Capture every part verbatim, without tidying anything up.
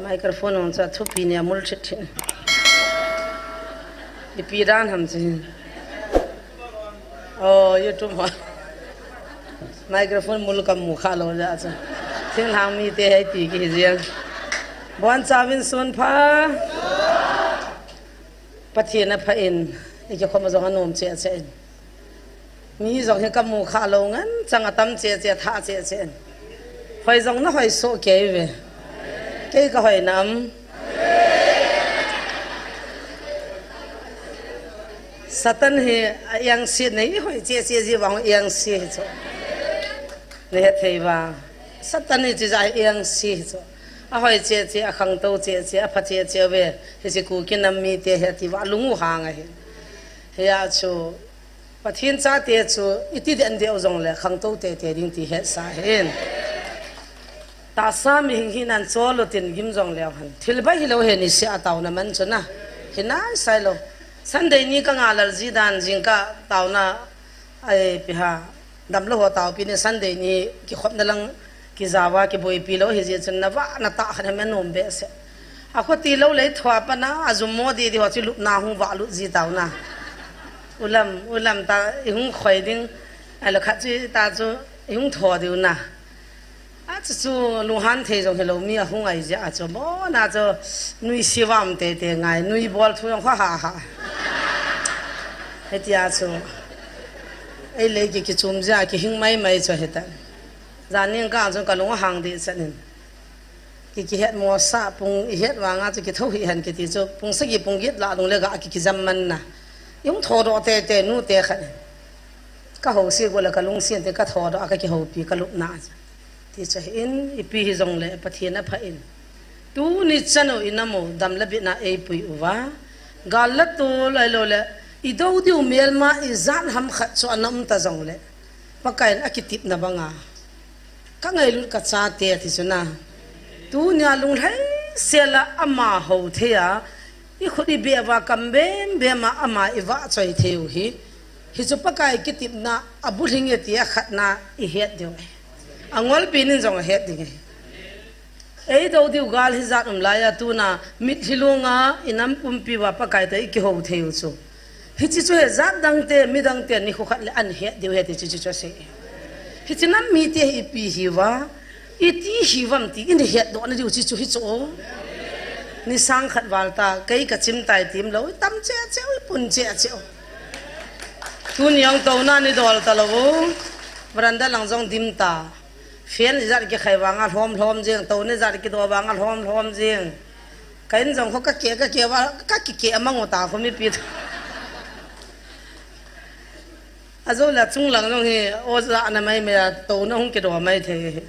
Microphone hung chu thupi ni a mul thit thit. Ipi dan ham chu hin. Oh, YouTube ho. Microphone mul kamu kha lou jeh chu. Thinglhang mite hei ti kihi jeng. Bonchauvin sun pha. Pathen apha in, ikikhom jong anom cheh cheh in. Mi jong hi kamu kha lou ngen, chang atam cheh cheh, athah cheh cheh in. Hoi jong nahoi soh kei ve. Kei kahoi nam. Satan hi a-angse nei hoi cheh cheh ji vang angse hi chu. Nahet thei uva. Satan hi chu ja hi angse hi chu. Ahoi cheh cheh, akhangtou cheh cheh, apha cheh cheh ve. Hiche Kuki nam mite hi ati uva lung u hang ahi. Hia chu Pathen chate chu iti den deu jongle khangtou tete ding ti hetsa hin. Tahsa mihing hinan chol utin gim jongleu hen. Thil bai hilou hi niseh a taona man chu na. Hinai sailou. Sunday ni ka ngalal ji dan jingkah taona ai piha. Damlou ho taopi ni Sunday ni kikhopna lang kijao a kiboipi lou hi jeh chun navah natah khat hi anom behseh. Akho tilou lei thua pana ajum mo didi ho chu lupna hung vah lut ji taona. Ulam, ulam ta ihung khoi ding, ahilou khat chu ta chu ihung tho diu na. Achu chu lunghan thei jong hilou mi ahung ai jeh a chu, bona chu nui sivam tete ngai, nui bol thu jong kho ha ha. Hitia chu. Ei lei ki kichum jeh a kihing mai mai chu hitan. Jan ning kah chun kalung ahang deh chan in. Ki kihet mo sa pung ihet vanga chu kithou hih hen kiti chu pung sagi pung get lah lung le ga ki kijam man na. Ihung thodoh tete nute khat. Ka houset go le kalungset te ka thodoh a ka kihoupi ka lupna chu. Ti chu hin ipi hijongle Pathen apha in. Tuni chan u inam u dam le bitna eipui uva. Gal le tol ahilou le idou diu melma ijat ham khat chu ana um ta jongle. Pakaiyin akitepna banga. Ka ngailut ka chate ati chu na. Tunia lunglhai sela ama hou thei a. Ikhut ibeh uva kam bem bem a ama ivah choi thei u hi. Hichu Pakai kitepna abulhing e ti akhatna ihet diu ahi. Angolpi nin jong ahet ding ahi. Eidou diu gal hijat um laiya tuna mitlhi longa inam pumpi uva Pakai toh ikihou thei u chu. Hiche chu he jat dangte, midangte nikho khat le ahin het diu ahi ti chu, chu, chu asei. Hiche nam mite hi ipi hiuva, iti hiuvam ti ihin hetdoh na diu chu, chu hichu. Ni sang khat val ta, kei kachim tai tim lou, itam cheh cheh u, ipun cheh cheh u. Tuni jong touna nidol talou u, veranda lang jong dim ta. Fan ijat kikhai vanga lhom lhom jing, touna ijat kido vanga lhom lhom jing. Ka in jong kho kake, kake va, kakike amang u ta kho mipi. Ajou le achung lang jong hi, oja na mai mai a, touna hung kido mai thei hi.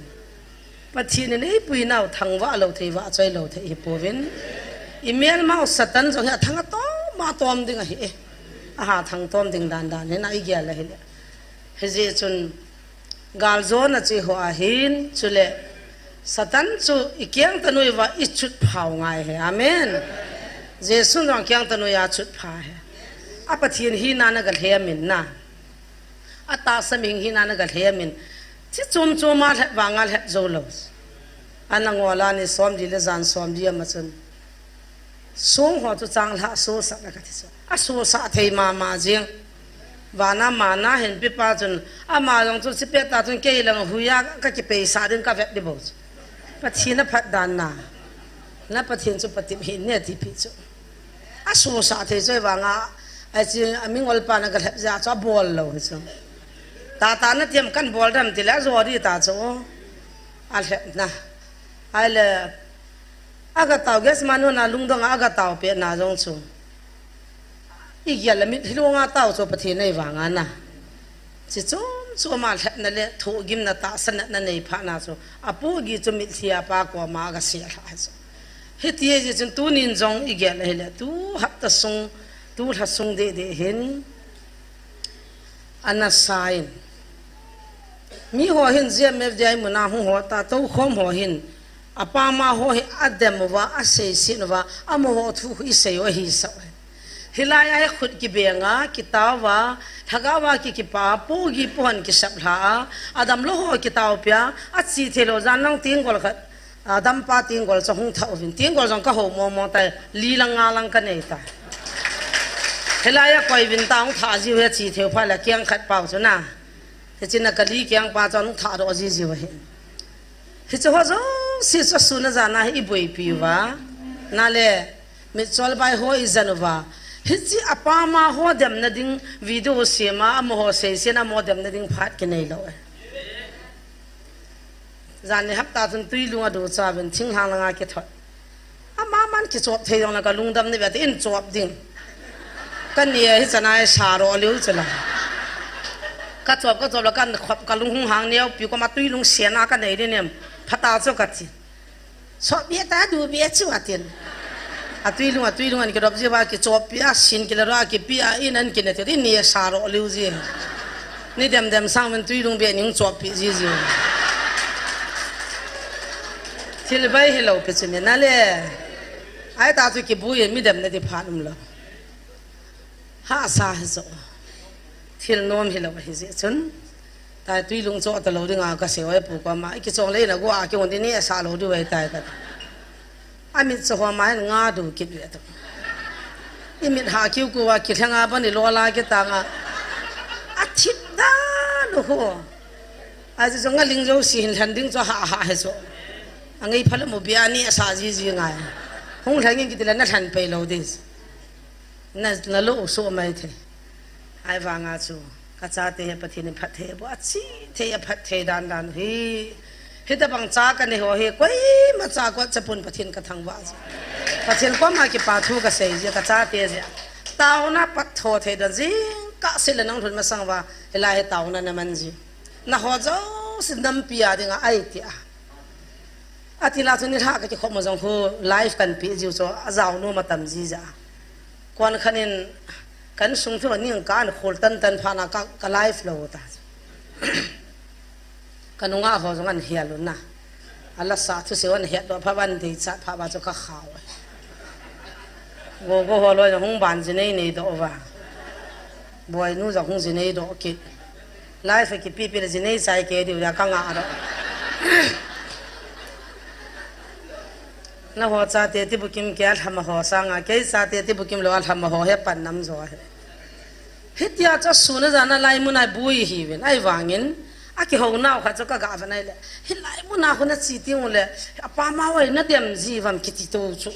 Pathen in eipui nau thangvah lou thei, vahchoi lou thei hi pouvin. Imelmau Satan jong hi athang atom, atom ding ahi e. Aha thang tom ding dan dan hi na igel ahile. Hijeh chun, Galjona chu iho ahin, chule Satan chu ikeng tanu uva ichutphau ngai ahi. Amen. Jesun jong akeng tanu uva achutpha ahi. A Pathen hina nagalhem in na. Atahsa mihing hina nagalhem in. Chi chom chom a lhep vanga lhep jou lou. Ana ngol a ni somli le jan somli ama chun. Song ho chu changlhah sosah na kati chu. Asosah thei mama jing. Vana mana hin pipa chun. Ama jong chu chipet ta chun kei lang huiya kakipeisah ding kavet ding bou chu. Pathen aphat dan na. Na Pathen chu patep hih in nati pi chu. Asosah thei chu vanga. Achi amingol pa nagalhep jeh a chu abol lou hi chu. Tata natiam kan bol dam tile ajo ding ta chu. Alhep na. Ahile Agatao, Gethsemane hon a lungdong a agatao pet na jong chu. Igel a mitlhi longa tao chu Pathen nei vanga na. Chi chom chom a lhepna le thohgimna tahsanna nei phat na chu. Apohgi chu mitlhi a pa koma agasel lha chu. Hiti ahi chun tunin jong igel ahile tu hapta sung, tu lha sung deh deh hin. Ana sa in. Mi ho hin J M F D I muna hung ho ta, toukhom ho hin. Apama ho hi adem uva, aseiset uva, amaho thu hi isei u ahi sa u. Hilai a hi khut kibenga, kitao va, lhagao va ki kipa, pogi pohon kisap lha a, adamlou ho kitao pia, achi thei lou jan lang ting gol khat. Adampa tinggol chu hung thah uvin. Tinggol jong ka ho mong mong tai, li lang nga lang ka nei tai. Hilai a koi vin ta hung thah jiu he chi theu pha la kiang khat pau chu na. Hichi na ka li kiang pa chu hung thah doh ji jiu ahi. Hichu ho jouse chu sun a jan a hi i boipi uva. Na le, mitchol bai ho i jan uva. Hichi a pama ho demna ding video sem a, amaho sei sen a mo demna ding phat kinei lou e. Jan ni hapta chun Tuilung a du cha vin thinglhang langa kithot. Ama man kichop thei jong la ka lungdam ni ve te in chop ding. Ka ni hi chana e sa ro liu chu la. Ka chop, ka chop la kan khop ka lung hung hang neo pi ko ma Tuilung sian a ka nei ni nem. Phata chu ka ti. So bia ta du bia chu atin. A Tuilung, a Tuilung an kidop jiva kichop pi a sin kila ra kipi a in an kine te ni sa ro liu ji. Ni dem dem sang men Tuilung bia ning chop pi ji ji. Thil bai hi lou pi chu mi na le. Ai ta chu kibui mi dem na ti phan um lou. Ha sa hi zo. Thil nom hi lou hi ji chun. Tai Tuilung cho ta lou ding a ka se wai pu ko ma. Ki chong le na go a ki hon di ni sa lou di wai tai ka. A mit cho ho ma hin nga du kit ve to. I mit ha kiu ku wa ki thanga ba ni lo la ki ta nga. A thip da lu ho. A ji jong a ling jo si hin lhan ding cho ha ha he so. A ngai pha le mo bia ni sa ji ji ngai. Hung lhan ngin ki ti la na lhan pe lou dis. Na, na lo so mai the. Ai vanga chu. Ka chate he Pathen in phatthei a boh a chi thei a phatthei dan dan hi. Hitabang cha ka nei ho hi koima cha ko chapun Pathen ka thangvah ji. Pathen koma kipa thu ka sei ji ka chate ji. Taona pat tho thei dan jingkah se le nang lhun masang uva hilai hi taona na man ji. Na ho jouse nampi a dinga ai ti a. Ati la chu ni lha ka kikhop ma jong khu live kan pi jiu chu a jao nu ma tam ji ja. Kon khan in kan sung thu ning kan khol tan tan pha na ka, ka live lo ta. Ka nunga ho jong an hial un na. A la sa thu se wan hiat do pha ban dei chat pha ba chu ka khau. Go go ho lo jong hung ban ji nei nei do va. Boi nu jong hung ji nei do kit. Live kipi pi le ji nei chai ke diu ya ka nga do. Na ho chate ti bukim ke a lhama ho sanga, kei chate ti bukim lo a lhama ho he pan nam jo he. Hitia cha suna jana lai mun a bui hi ven, ai vangin, a kihou nau kha chu ka ga van ai le. Hi lai mun a khu na chi ti u le, a pa ma wai na dem ji vam kiti to chu.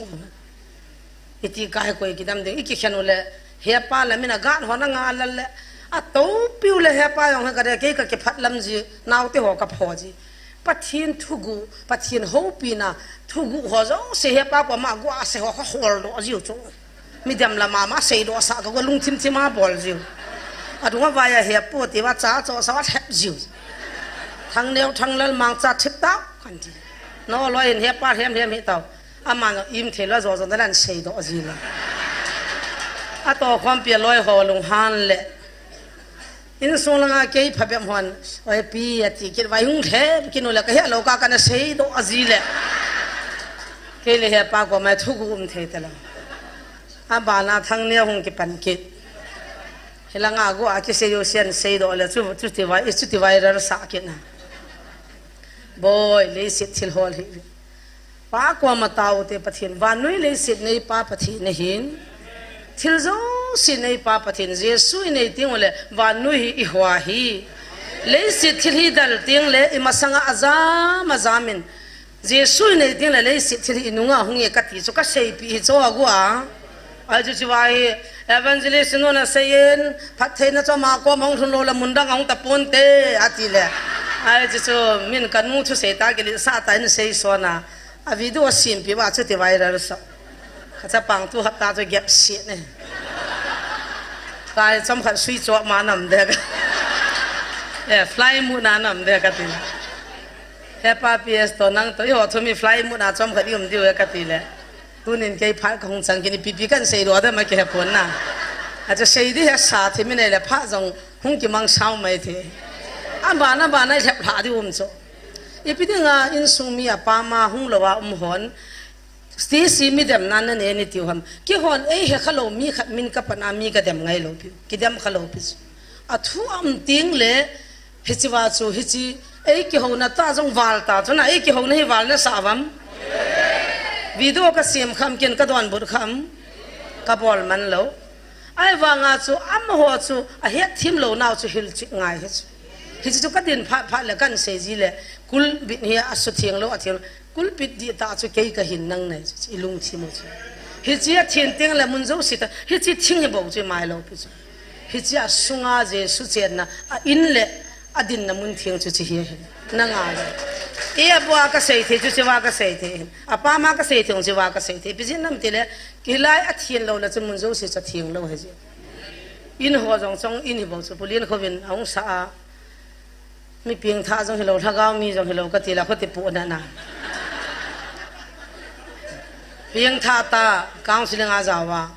Iti ka he koi kidam ding, i kikhen u le, he pa la min a gan ho na nga lal le, a to piu le he pa jong he ka de, kei ka kiphat lam ji, nau te ho ka pho ji. Pathen thugu, Pathen hopina, thugu ho jouse he pa ko ma gua se ho ka hol do jiu chu. Mi dem la mama sei do sa ka go lung thim thim a bol jiu. A dunga vai a he po ti va cha cho sa va thep jiu. Thang neo thang lal mang cha thip ta kan ti. No loi in he pa hem hem hi tau. Ama no im thei lo jo jo na lan sei do ji la. A to khom pi loi ho lung han le. Insung langa kei phabep hon, oi pi, a ti kit vai hung lhem kinu le ka he lo ka kana sei do a ji le. Kei le he pa ko mai thugu um thei ta lo. A bana thang ne hung kipan kit. Hilanga go a kisei yo sian sei do le chu, chu ti vai, chu ti vai rar sa kit na. Boi, leiset thil hol hi. Pa koma tao te Pathen, vannoi leiset nei pa Pathen ahin. Thil jouse nei pa Pathen, Jesu i nei teng ule, vannoi hi i hua hi. Leiset thil hi dal teng le, i masanga ajam, ajam in. Jesu i nei teng le, leiset thil hi i nunga hung e ka ti chu ka seipi hi chu a gua. Ai chu chu vai evangelist nu na seiyin, phattheina chu ama koma hung lhun lou le mun dang a hung ta pon te, a ti le. Ai chu chu min ka nu thu sei ta kili sa ta in sei so na. A video a simpi va chu ti viral sa. Ka chapang tu hapta chu gap si ne. Kai chom khat sui chok ma nam de ka. Eh, fly mu na nam de ka ti. He pa P S to nang to i ho thu mi fly mu na chom khat i um diu e ka ti le. Tunin kei phat ka hung chang kini pipi kan sei lo da ma ke he pon na. A chu sei di he sa thi mi nei le pha jong hung ki mang sao mai the. A ba na ba na lhep lha di um chu. Ipi dinga insung mi a pa ma hung lo a um hon. Sti si mi dem na na ne ni tiu ham. Ki hon ei he kha lo mi khat min ka pa na mi ka dem ngai lo pi. Ki dem kha lo pi chu. A thu am ting le hichi va chu hichi ei ki ho na ta jong val ta chu na ei ki ho na hi val na sa vam. Video kasem kham ken kadonbut kham. Kabol man lou. Ahivanga chu amaho chu ahet thim lou nau chu hilchet ngai hi chu. Hichu chu kadin phat phat le kahin sei ji le kulbit hi asutheng lou atheng lou. Kulbit dihtah chu kei kahin nang nei chu ilungthim u chu. Hiche athin teng le mun jouse ta hiche thing hi bou chu imai lou pi chu. Hiche asunga Jesu chenna a in le adinna mun theng chu hiche hi ahi. Nanga le. E abua kasei thei chu hichea kasei thei ahi. Apa ma kasei thei chu hichea kasei thei. Ipi jeh ham itile hilai athin lou le chu mun jouse chu atheng lou ahi. In ho jong chong in hi bou chu pulin khovin ahung sa a. Mi pengthah jong hilou, lhagao mi jong hilou, kati le, khuti pu na na. Pengthah ta, counseling a jao a.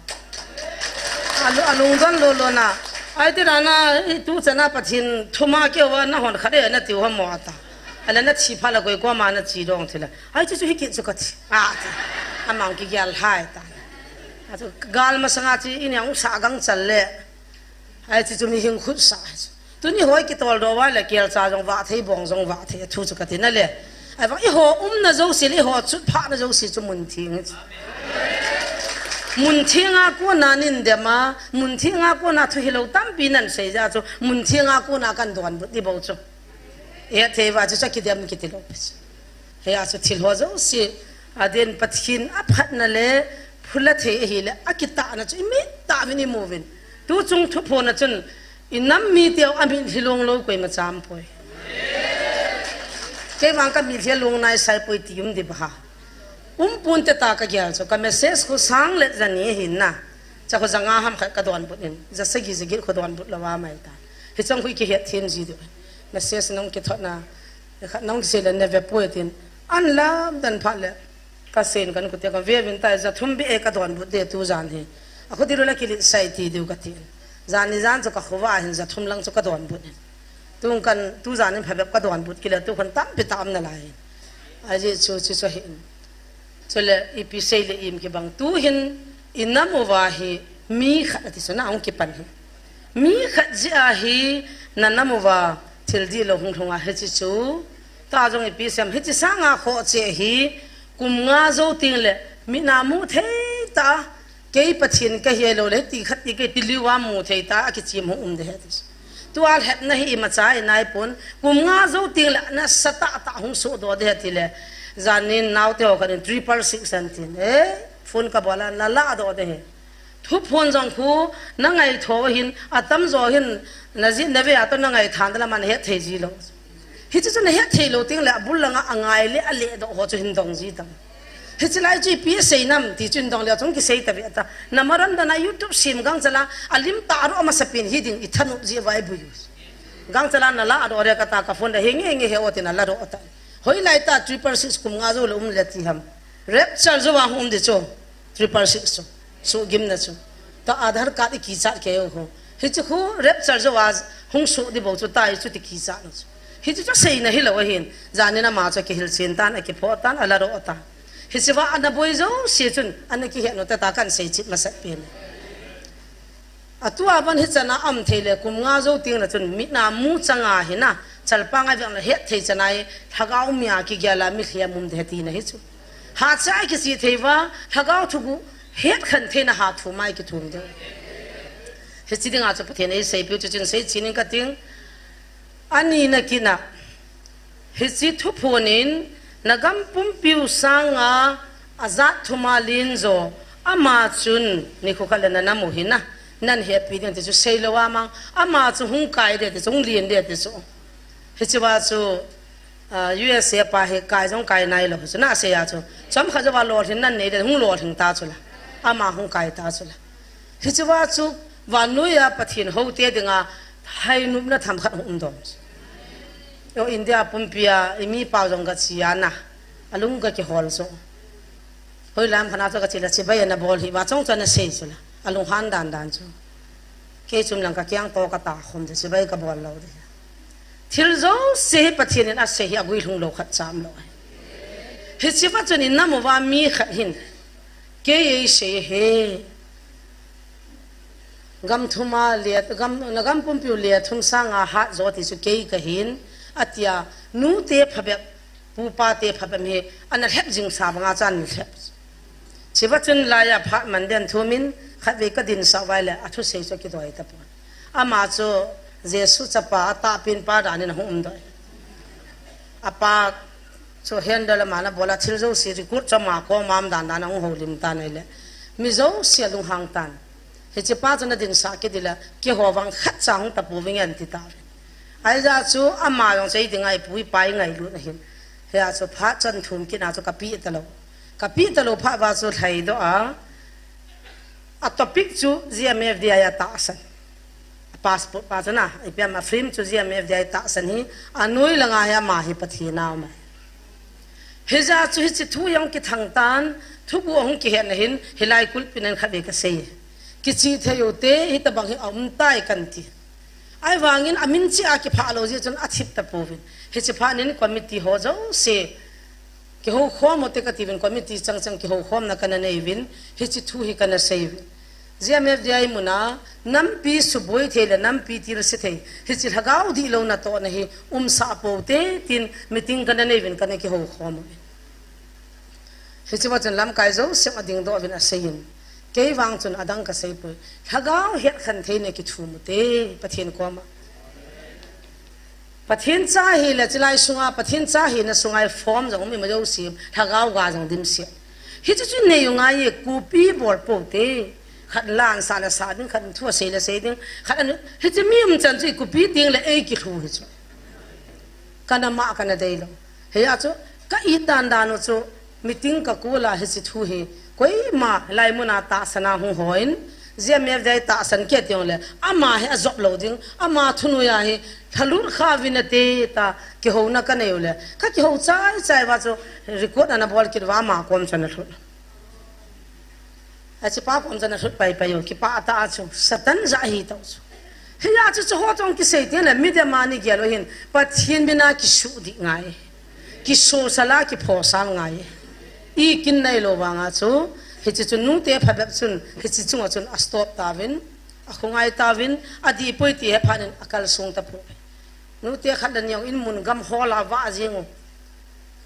Alu, alungdon lou lou na. Ahi ti na na, tu chana Pathen, thuma keu va, nahon khat e, nati u ham mo ata. Ahile nathi phat le koi koma nache dong ti le. Ahi chu chu hi kit chu kati. Ati. Amang kigel hai ta. Atu, gal masanga chi, in yang sa gang chal le. Ahi chu chu mi hing khut sa. Tuni hoi kitol doh uva le kelcha jong vah thei, bong jong vah thei, thu chu kati na le. Ahivang eiho umna jouse le eiho chutphahna jouse chu mun theng hi chu. Mun theng a kona nin dem a, mun theng a kona thu hilou tampi nan sei jeh chu, mun theng a kona kan donbut di bou chu. Hetthei uva chu cha kidem kiti lou pi chu. Hia chu thil ho jouse, aden Pathen aphatna le phula thei ahile, akitahna chu imitah uvin imu uvin. Tu chung thuphon a chun, inam miteu amit lhilong lou koima cham poi. Keivang kamitlhi a long nai sai poi ti um di ba ha. Um pon te ta kagel chu, ka message khu sang le jani ahin na. Cha khu janga ham khat kadonbut in, ja sagi ja get khu donbut lou a mai ta. Hichang khu ikihet them ji diu. Message nung kithot na, khat nung kisei le nave poi tin. An lam dan phat le, kasei in kan khu te kan ve uvin tai, ja thum beh e kadonbut de tu jan hi. Akhu ti lou le kilet sai ti diu kati in. Jan ni jan chu ka khovah hin ja thum lang chu kadonbut in. Tung kan tu jan in phabep kadonbut kile tu khun tampi tah um nalai. Ajeh chu, chu chu ahin. Chule ipi sei le im kibang tu hin inam uva hi mi khat ati chu na hung kipan hi. Mi khat jeh a hi nanam uva thil dihlou hung lhung a hiche chu. Ta jong ipi sem hiche sanga khoh cheh hi kum nga jou teng le mit a mu thei ta. Kei Pathen kahi lou le, ti khat ti kei ti liu a mu thei ta, akichem hung um de he ti. Tua lhepna hi imacha inai pon, kum nga jou teng le, nasatah tah hung soh doh de he ti le. Jan nin naote ho khat in triple six an tin. Eh, phone kabol a, nala doh de he. Thuphon jong khu, nangai tho hin, atam jo hin, najin nave a toh nangai than de la man het thei ji lou. Hiche chu nahet thei lou teng le, abul langa angai le, ale doh ho chu hin dong ji tam. Hiche lai chu ipi asei nam ti chu in dong le chung kisei ta ve ta. Namaran dana YouTube sem gangchal a, alim tah ro amasapen hi ding ithanop ji vai bui. Gangchal a nala ado re kata ka phone da he nge nge he o tin ala ro ta. Hoilai ta triple six kum nga jou le um le ti ham. Rapture jou a hung um di chu. Triple six chu. Suhgimna chu. Ta Aadhaar card ikichat kei u khu. Hiche khu rapture jou a hung soh di bou chu tai chu ti kichat na chu. Hiche chu seina hilou ahin. Jan nin ama chu akihil chen tan, akiphoh tan, ala ro tan. Hiche va ana boi jouse chun, ana kihet u tah ta kan sei chip masat pen. Atua ban hichan a um thei le kum nga jou teng le chun, mit a mu chang a hin a, chalpang a veng le het thei chan a, lhagao mi a kigel a mitlhi a um de ti na hi chu. Hatcha a kiche thei uva, lhagao thuguh het khen theina ha thum a kithum de. Hiche dinga chu Pathen in eisei piu chu chun sei chen in kating. Ani na kina. Hiche thuphon in na gam pumpiu sanga ajat thum a len jo. Ama chun nikho khat le nanam u hin a. Nan hepi ding ti chu seilou a mang. Ama chu hung kai de ti chu, hung len de ti chu. Hiche va chu, ah, U S A pa hi kai jong kai nailou chu na sei a chu. Chomkhat jou va lolhin nan nei de hung lolhing ta chu la. Ama hung kai ta chu la. Hiche va chu vannoi a Pathen houte dinga hainopna themkhat hung um dom. Yo India pumpi a imi pau jong kache a na. Alung kakihol jo. Hoilam khat a chu kache le chibai ana bol hi va chong chu ana sei chu la. Alunghan dan dan chu. Kei chun lang kakiang to kata khum de chibai kabol lou de. Thil jouse hi Pathen in asei hi aguilhung lou khat cham lou. Hiche va chun inam uva mi khat hin. Kei eisei he. Gam thum a le, gam, na gam pumpiu le thum sanga hat jo ti chu kei kahin, atia, nute phabep, pupa te phabep hi, ana lhep jing sa banga chu ana lhep. Hicheva chun laiya phat man den thumin, khatvei kadinsah uva ahile, athusei chu akidoi tapon. Ama chu Jesu chapa atahpen pa danin ahung umdoh e. Apa chu handle aman abol a, thil jouse record chu ama koma um dan dan ahung houlim tan ahile, mi jouse alunghang tan. Hichepa chu ana dinsah kit ding le, keiho vang khatcha hung tapouving e ati tauvin. Ahijeh chu ama jong chu eidinga ipu ipa ingailut ahin. Hijeh chu phat chun thum kit na chu kapeh talou. Kapeh talou phat uva chu lhaidoh a, a topic chu G M F D I atahsan. A passport pa chu na, ipi ham a film chu G M F D I tahsan hi, anoi langa hi ama hi Pathen a um ahi. Hijeh chu hiche thu hi ahung kithang tan, thuguh ahung kihetna hin, hilai kulpi nan khatvei kasei. Kichih thei u te, hitobang hi aum tai kan ti. Ahivangin amin cheh a kiphah lou jeh chun athip tapouvin. Hiche phat nin committee ho jouse, kihoukhom u te katiuvin, committee chang chang kihoukhomna kana neiuvin, hiche thu hi kana seiuvin. G M F D I muna, nampi suboi thei le nampi tilse thei, hiche lhagao dihlou natohna hi umsah pou te, tin meeting kana neiuvin kana kihoukhom uvin. Hicheva chun lamkai jouse adingdoh uvin aseiyin. Kei vang chun adang kaseipoi. Lhagao hetkhen theina kithum u te, Pathen koma. Pathen cha hile, chulai sunga, Pathen cha hina sunga form jong um ima jouse, lhagao ga jong dimset. Hichu chu nei u ngai e, copy bol pou te. Khat la ansah le sah ding, khat thu asei le sei ding, khat an, hichu mi umchan chu i copy ding le ei kilhu hichu. Kana mah kana deilou. Hijeh chu, ka it dan dan u chu, meeting kakol a hiche thu hi, koima hilai muna tahsan a hung hon, G M F D I tahsan kit jongle, ama hi ajop lou ding, ama thunoiya hi, lhalut kha uvin ate ta, kihouna kanei u le, kakihou chai chai uva chu, record ana bol kit uva ama kom chu ana lhut. Hichepa kom chu ana lhut pai pai u, kipah tah a chu, Satan jah ahi tah u chu. Hijeh chu chuho chu kisei teng le, media mani gel u hin, Pathen mina kisuhdih ngai. Kisosal a, kiphosal ngai. Ikin nailou vanga chu, hiche chu nute phabep chun, hiche chunga chun astop tauvin, akhongai tauvin, adih poi ti hephat in akalsong tapou. Nute khat le ni jong in mun gam hol a vah jeng u.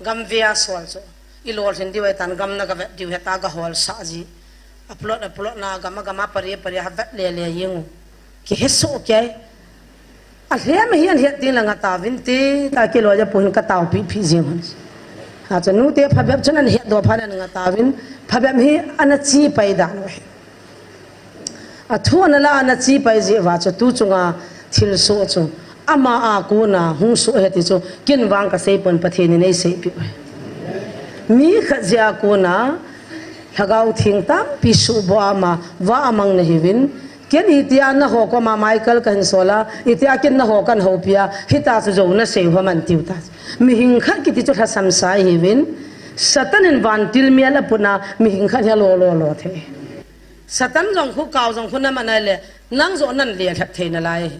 Gam ve a sol chu. I lolhin diu ahitan gam na gavet diu heta gaholsah ji. Aplot, aplot na gam a gam a pari, pari a vet le le jeng u. Kihesoh kei. Alhem hi ahet ding le ngah tauvin te, ta kiloi a pu hin kataopi pi jeng u. Achu nute phabep chun ahetdoh phat in ngah tauvin, phabep hi ana chepai dan u ahi. Athu ana la ana chepai jeh uva chu tu chunga thilsoh chu ama a kona hung soh ahi ti chu ken vang kaseipon, Pathen in eiseipeh u ahi. Mi khat jeh a kona Lhagao Theng tampi suhboh a ama vah amang nahiuvin, ken itia naho koma Michael kahin sol a, itia ken naho kahin houpi a, hitia chu jou nasei u ham ahin tiu ta. Mihing khat kiti chu lhasam sa ahiuvin, Satan in vantil mel aput a, mihing khat hi alo lo lo thei. Satan jong khu, kau jong khu naman ahile, nang joh nan le lhep thei nalai.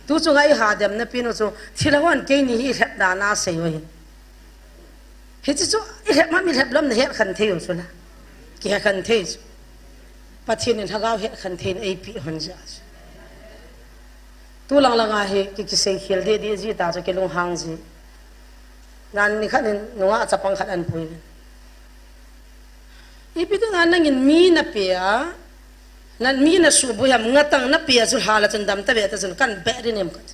Tu chunga ihadem napin u chu, thilha hon keini hi ilhep dan a sei u ahin. Hiche chu, ilhep ham ilhep lou ham nahet khen thei u chu la. Kihe khen thei chu. Pathen in lhagao het khen theina eipeh hon jeh a chu. Tu lang langa hi, ki, kisei khel deh deh ji ta chu, kilunghang ji. Nan nikhat in, nungah chapang khat ahin pui. Ipi dinga nangin mi napeh a, na, mi nasuhboi ham, ngatang napeh a chu lha la chun dam tave ta chun kan beh ding em kati.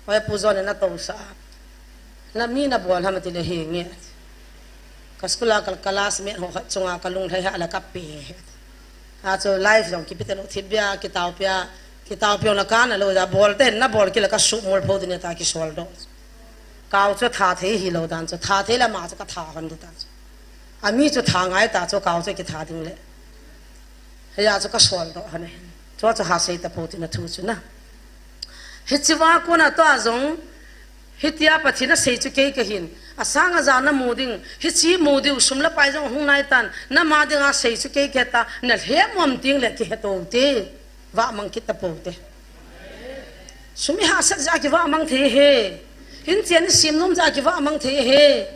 Hoi Pu John in atousah a. Na mi nabol ham ati le henge. Ka school a ka, ka classmate ho khat chunga kalunglhai ha la kape. Achu life jong kipi talou thipbeh a, kitaopi a, kitaopi jong la kana lou ja, bol ten nabol kit le kasuhmol pho ding ta kisol doh. Kau chu thathei hilou dan chu, thathei le ama chu katha hon ding ta chu. Ami chu tha ngai ta chu, kau chu kitha ding le. Hijeh chu kasol doh hon e. Chu chu hasei tapou tina thu chu na. Hicheva kona tua jong, hitia Pathen asei chu kei kahin. Asang aja namu ding, hiche mu diu sum le pai jong hung nai tan, nama dinga sei chu kei kahi ta, nalhem um teng le kihe tou te. Vahmang kit tapou te. Sum ihahsat jeh a kivahmang thei e. Inchen isem nom jeh a kivahmang thei e.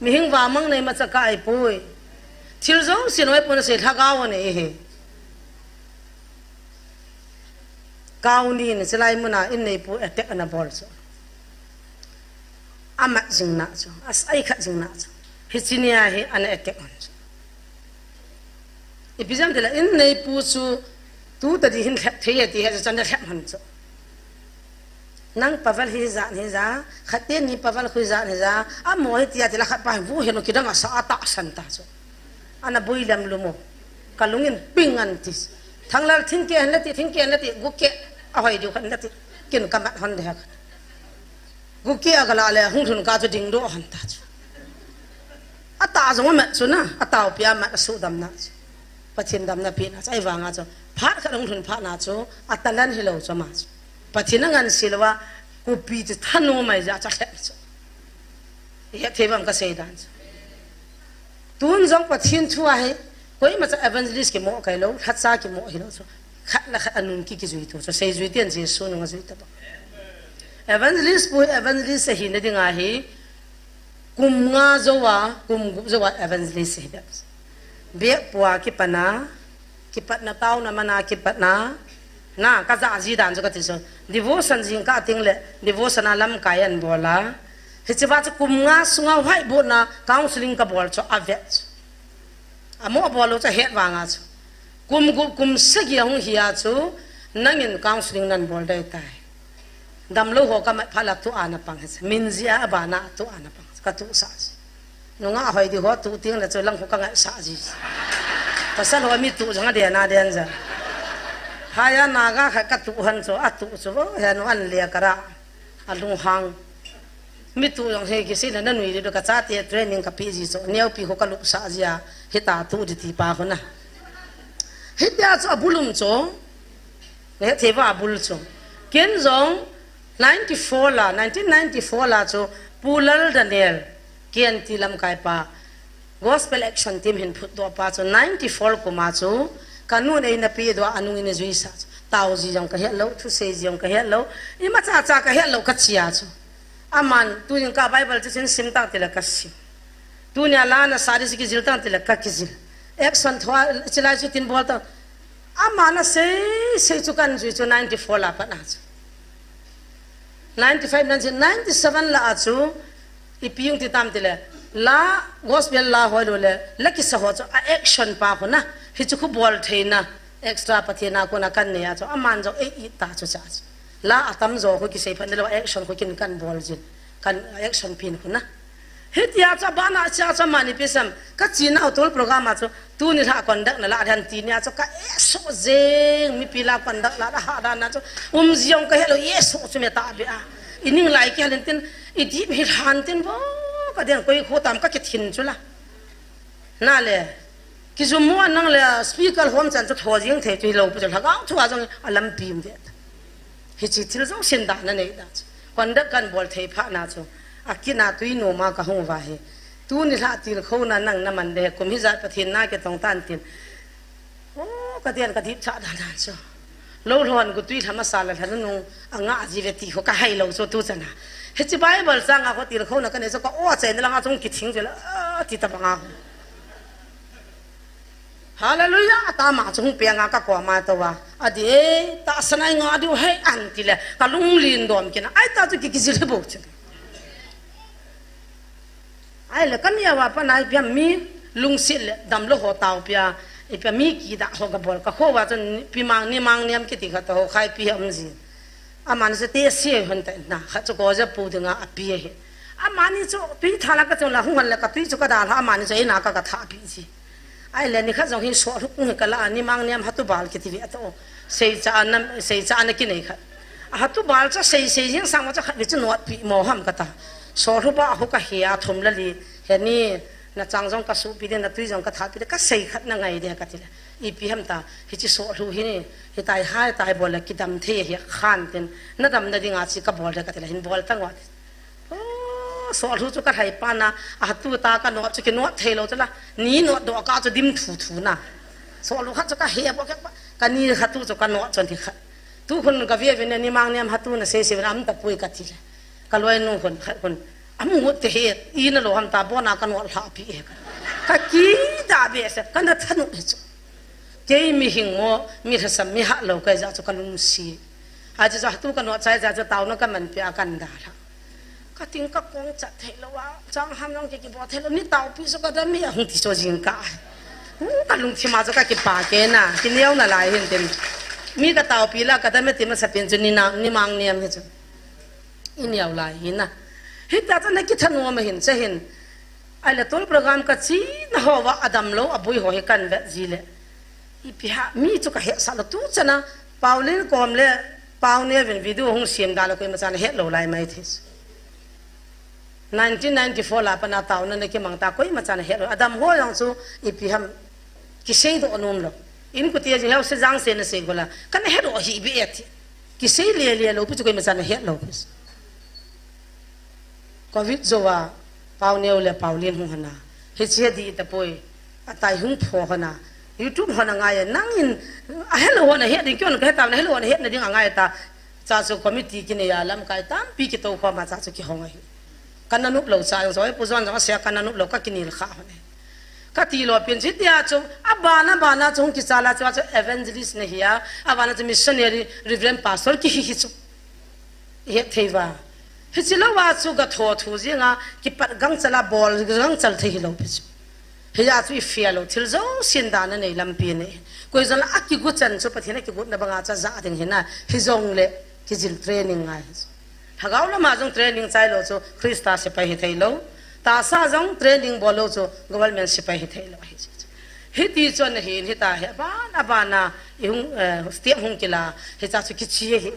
Mihing vahmang nei macha ka ahipoi. Thil jouse noi pon asei lhagao anei e. Kau ni in chulai muna in neipu attack ana bol chu. Amat jing na chu. As ai khat jing na chu. Hiche nia hi ana attack on chu. Ipi jam tile in neipu chu tu tadi hin lhep thei e ti he chu chan da lhep han chu. Nang paval hi jat hi ja, khat te ni paval khu jat hi ja, amo hi tia tila khat pa hi vu hi no kidang a sa a ta san ta chu. Ana bui lem lu mo. Ka lungin ping an ti. Thanglal thingke han la ti, thingke han la ti, guke a hoi diu khan la ti. Kin ka mat hon de ha khan. Guke a ka la le hung thun ka chu ding do han ta chu. A ta jong a mat chu na, a tau pi a mat a su dam na chu. Pathin damna pi na chu, ai vanga chu. Phat khat hung thun phat na chu, a talan hi lo chu ma chu. Pathin a ngan si lo a, kupi chu thanu mai ja cha khet chu. He thei bang ka sei dan chu. Tun jong Pathin thu ahi, koima cha evangelist ki mo kai lo, khat cha ki mo hi lo chu. Khat la khat anun ki ki jui tu chu, sei jui tian Jesu nung a jui ta ba. Evangelist pu evangelist ahi na ding ahi, kum nga jo a, kum gup jo a evangelist ahi bek. Bek pua ki pana, ki patna tau na mana ki patna, na ka ja ji dan chu ka ti chu. Devotion jing ka ting le, devotion a lam kai an bola. Hichi ba chu kum nga sunga whiteboard na counseling ka bol chu a vet chu. Amo bol lo chu het vanga chu. Kum gup kum sagi a hung hi a chu, nangin counseling nan bol dai tai. Dam lo ho ka mat pha la tu ana pang he. Min ji a ba na tu ana pang. Ka tu sa ji. Nunga hoi di ho tu ting la chu lang ho ka ngai sa ji. Pasal ho mi tu jang a de na den ja. Haya na ga kha ka tu han chu, a tu chu bo, he no an le ka ra. A lung hang. Mi tu jong he ki si la na nui di do ka cha te training ka pi ji chu. Neo pi ho ka lup sa ji a. Hita tu di ti pa ho na. Hitia chu a bulum chu. He thei va a bul chu. Ken jong ninety-four la, nineteen ninety-four la chu Pu Lal Daniel, K N T lamkai pa, Gospel Action Team hin phut doh pa chu ninety-four kum a chu ka nun eina pi doh a nung in jui sa chu. Tau ji jong ka het lo, thusei ji jong ka het lo, ima cha cha ka het lo ka chia chu. Aman, tu jing ka Bible chu sin sim tang tile ka sim. Tunia la na sa di si ki jil tang tile ka ki jil. Action thua, chilai chu tin bol tang. Aman a sei, sei chu kan jui chu ninety-four la pat na chu. Ninety-five nan chu, ninety-seven la a chu, ipi jong ti tam tile. La, gospel la hoi lo le, la ki sa ho chu, a action pa ho na. Hi chu khu bol thei na, extra Pathen a kona kan nei a chu, aman jong ei i ta chu cha chu. La a tam jo khu ki sei phat na lo, action khu kin kan bol jin. Kan action pin khu na. Hitia chu bana cha chu mani pisam. Ka china hotel program a chu tuni la conduct na la dan ti nia chu ka eso jeng mipi la conduct la da ha dan na chu. Um jiong ka helo eso chu me ta be a. I ning lai ki halen tin i dip hi han tin bo ka den koi khu tam ka ki thin chu la. Na le. Ki zum mo nang le speaker hom chan chu tho jing thei chu hi lo pu chu la gang chu a jong a lam pim de. Hichi thil jong sin da na nei da chu. Conduct kan bol thei pha na chu. A kina tui nu ma ka hung va hi. Tuni la til kho na nang na man de kum hi jat Pathen na ke tong tan tin. O ka tian ka dip cha da na chu. Lo lhon gu tui lhama sa la lhan nung a nga ji ve ti kho ka hai lo chu tu chana. Hichi Bible chang a kho til kho na ka nei chu ka o chai na la nga chung ki thing chu la a ti ta ba nga. Hallelujah, ta ma chu hung pia nga ka ko ma to wa. A di e, ta sanai nga diu hei an ti le, ka lung lin dom kina. Ai ta chu ki ki zil bo chu. Ai le ka mi a wa pa nai pia mi lungsit le dam lo ho tau pia. I pia mi ki da ho ka bol ka kho wa chun pi mang ni mang niam ki ti kha to ho khai pi am ji. Amani chu te se hon ta na kha chu ko ja pu dinga a pi he. Amani chu tui tha la ka chu la hung han la ka tui chu ka da la amani chu e na ka ka tha pi ji. Ai le ni kha jong hi so lu kung hi ka la ni mang niam ha tu bal ki ti ve to. Sei cha na sei cha na ki nei kha. A ha tu bal cha sei sei jing sang ma cha kha vi chu not pi mo ham ka ta. So lu ba hu ka hi a thum la li he ni na chang jong ka su pi de na tui jong ka tha pi de ka sei khat na ngai de ka ti le. I pi ham ta hi chi so lu hi ni hi tai hai tai bol la ki dam the hi khan tin na dam na ding a chi ka bol de ka ti le hin bol ta ngot. O, so lu chu ka hai pa na, a tu ta ka not chu ki not thei lo chu la, ni not do ka chu dim thu thu na. So lu kha chu ka he bo ka, ka ni kha tu chu ka not chon thi kha. Tu khun ka ve ve ne ni mang niam ha tu na se se na am ta pui ka ti le. Ka loi nu khun kha khun. Am ngut te he, i na lo ham ta bo na ka not hla pi he ka. Ka ki da be se, ka na thanu he chu. Kei mi hing mo, mi lhasam mi ha lo ka ja chu ka lung si. A chu ja tu ka not chai ja chu tau na ka man pi a kan da la. Ka ting ka kong chat thei lo a, chang ham jong ki ki bo thei lo, ni tau pi so ka da mi a hung ti so jing ka. Hu Ka lungthim a chu ka kipa kei na, kineo nalai hin tin. Mi ka taopi la, ka dam e ti masapen chu ni na, ni mang niam hi chu. I neo lai hi na. Hita chu na kithanom a hin, che hin. Ahile tol program ka chi na ho va, a damlou, a boi ho hi kan vet ji le. Ipi ham, mi chu ka hetsah lou tu chan a, Pauline kom le, Pau Neo vin video hung sem da le koima chan a hetlou lai mai thei. Nineteen ninety-four la pat a taona na kimang ta, koima chan a hetlou. A dam ho jong chu ipi ham, kisei doh nom lou. In kuti a jing heo se jang se na sei go la. Kana het doh hi be e ti. Kisei le le lou pi chu koima chan a hetlou pi. Covid jou a Pau Neo le Pauline hung hana. Hiche hi di tapoi. A tai hung pho hana. YouTube hon a ngai a. Nang in a helou hon a het ding, keiho ka het ta, a helou hon a het na ding a ngai ta. Cha chu committee kinei a, lamkai tampi kitou khom a, cha chu kihong ahi. Kana nop lou cha jong, joi pu jon jong a sia kana nop lou, ka kinel kha hon e. Ka ti lou pen chi tia chu, a bana bana chu hung kichal a chu, chu evangelist na hi a, a bana chu missionary, reverend pastor kihi hi chu. I het thei va. Hiche lou a chu ka tho thu jing a, kipat gangchal a bol gangchal thei hilou pi chu. Hia chu i fia lou, thil jousen dan a nei lampi nei. Koi jong la a kigu chan chu Pathen a kigutna banga cha ja ding hi na, hi jong le kijil training ngai hi chu. Lhagao lama jong training chai lou chu Christa sepai hi thei lou. Tahsa jong training bol lou chu government sepai hi thei lou hi chu. Hiti chu ana hin hita hi, a ban, a ban a i hung, eh, step hung kila, hicha chu kichi hi.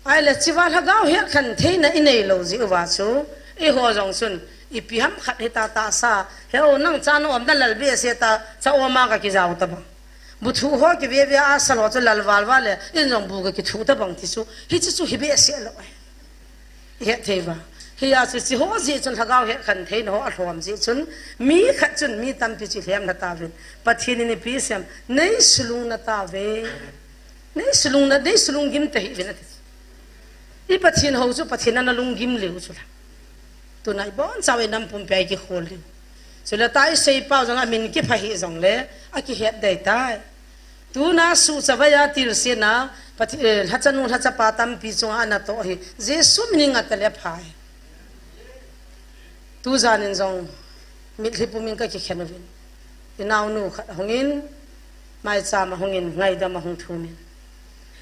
Ahile, chiva lhagao het khen theina i nei lou jeh uva chu, eiho jong chun, ipi ham khat hita tahsa, he o nang cha na om na lal behseh ta, cha om a ka kijao ta bang. Bu thu ho kive ve a sal ho chu lal val val le, in jong bu ka kithu ta bang ti chu, hiche chu hi behseh lou e. I het thei va. Hia chu chi ho jeh chun lhagao het khen theina ho a lhom jeh chun, mi khat chun mi tampi chu lhemna tauvin. Pathen in ipi sem, nei sulung na tauve. Nei sulung na, nei sulung gim tahih uvin ati. I Pathen hou chu Pathen a na lunggim leu chu la. Tuna i boncha uva i nam pumpi a i kikhol leu. Chule tua i seipau jong a min kipha hih jong le, a kihet dei tai. Tuna suhchavai a tilse na, Pathe-, eh, lhachanu, lhachapa tampi chunga ana toh hi. Jesu min in nga ta le pha e. Tujan in jong, mitlhi pum in ka kikhen uvin. I naonu khat ahung in, maicham ahung in, ngaidam ahung thum in.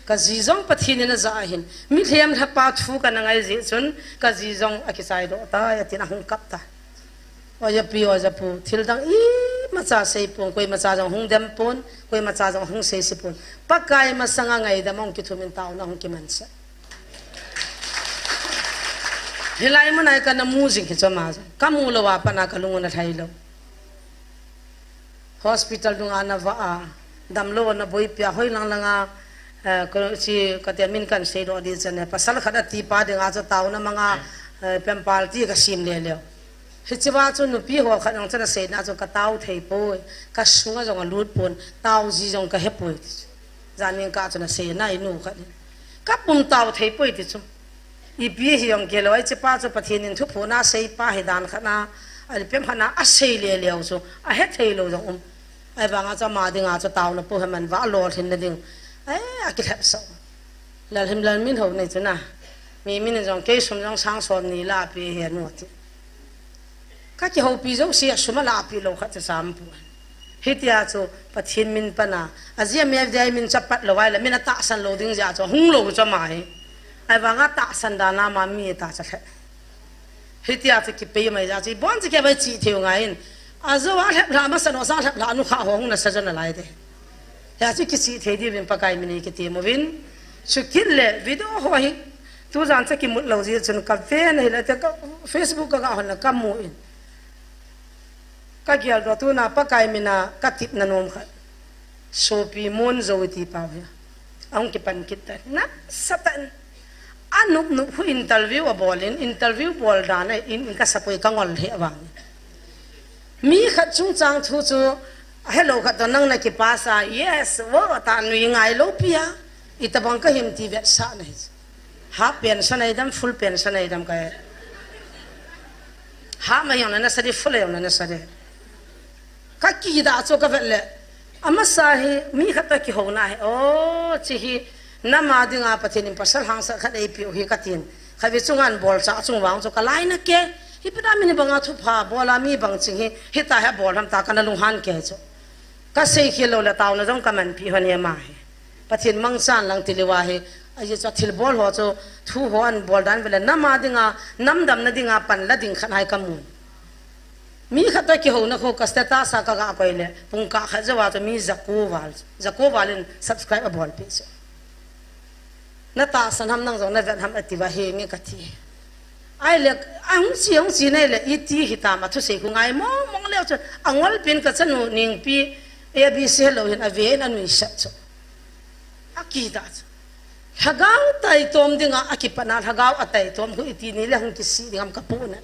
Ka ji jong Pathen in a ja ahin, mitlhi lhapa thu kana ngai jeh chun, ka ji jong a kichai doh tai, atin ahung kap tai. O japi, o japu, thil dang imacha sei pon, koimacha jong hung dem pon, koimacha jong hung sei se pon. Pakai masanga ngaidam ahung kithum in taona ahung kiman sah. Hilai mun a hi kana mu jing hi chu ama jong. Ka mu lou a pat a ka lung u ana lhai lou. Hospital dung a ana vah a, damlou ana boipi a, hoi lang lang a, eh, ko chi ka ti a min kan sei doh ding chan e. Pasal khat a tipa ding a chu taona mang a, eh, pemparty ka sim le leu. Hiche va chu nupi ho khat jong chun a seina chu ka tao thei poi, ka sunga jong a lut pon, tao ji jong ka he poi ti chu. Jan in ka chun a seina i nu khat in. Ka pum tao thei poi ti chu. Ipi hi jong kei lou, hiche pa chu Pathen in thuphon a sei pa hi dan khat na, a lipem khat na a sei le leu chu, a he thei lou jong um. Ahivang a chu ama ding a chu taona po he man va a lolhin na ding. Ai, a kilhep sah. Lalhim lalmin ho nei chu na. Mi min in jong kei sum jong sang som ni la pe he nu ti. Ka kihoupi jouse a sum a lapi lou khat chu sam pon. Hitia chu Pathen min pan a, a jia mi a dei min chu a pat lou vai la, min a tahsan lou ding jeh a chu hung lou chu ama hi. Ahivang a tahsan dan a ama mi ta cha lheh. Hitia chu kipei mai jeh a chu, i bon chu kei vai chi thei u ngai in. A jou a lhep lha masa lou sa lhep lha nu kha ho hung na sa jo nalai de. Hia chu kichi thei diuvin Pakai min in kitem uvin. Chukit le video ho hi. Tujan chu kimut lou jeh chun ka ven ahile te ka Facebook ka ga hon la ka mu in. Ka gel doh tuna Pakai min a ka tepna nom khat. Sopi Mon Jou i ti pau hi. Ahung kipan kit ta. Nasatah in. A nup nup khu interview a bol in, interview bol dan a in, in ka sa poi ka ngol he vang. Mi khat chungchang thu chu, a helou khat toh nang na kipas a, yes, vo, ta nui ngai lou pi a. Itabang ka him ti vetsah na hi. Half pension a i dam, full pension a i dam ka he. Half a jong na na sa di, full a jong na na sa di. Ka kidah chu ka vet le. Amasa hi mi khat toh kihouna hi. O, chi hi nama dinga Pathen in pasal hangsan khat eipeh u hi ka tin. Khatvei chunga an bolcha chung vang chu ka lainat kei. Hi pi da mi ni banga thupha bol a mi bang ching hi. Hita hi a bol ham ta ka na lunghan kei chu. Kasei khel lou le taona jong kamanpi hon hi ama hi. Pathen mangchan lang ti lou ahi. Ajeh chu athilbol ho chu thu ho anbol dan vele nam a dinga, nam damna dinga panla ding khat hai kamun. Mi khat toh kihouna khu ka status a kaga koi le pungkah khat jouva chu mi jako val, jako val in subscribe abolpeh chu. Natahsan ham nang jong navet ham atiuva henge kati. Ahile, ahung chi, hung chi nai le, iti hitam athusei khu ngai mong mong leu chu, angolpin kachanu Ningpi, A B C helou hin ave in anuisat chu. Akida chu. Lhagao taitom dinga, akipatna lhagao ataitom khu iti ni le hung kisih ding ham kapohnai.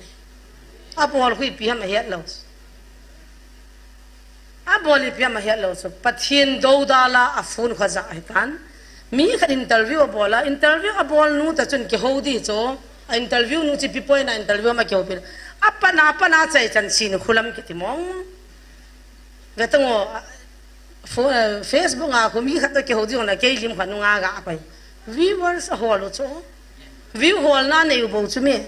Abol khu ipi ham ahet lou chu. Abol ipi ham ahet lou chu. Pathen doudal a aphone khu aja hitan. Mi khat interview abol a, interview abol nu toh chun kihou ding chu. A interview nu chu ipi point a interview ma kihoupi. Apatna, apatna achaichan Chinkholam kiti mong. Ve tang o, a, pho-, eh, Facebook a khu mi khat toh kihou ding na kei lim khat nunga ga koi. Viewers ahol u chu. View holna nei u bou chu me.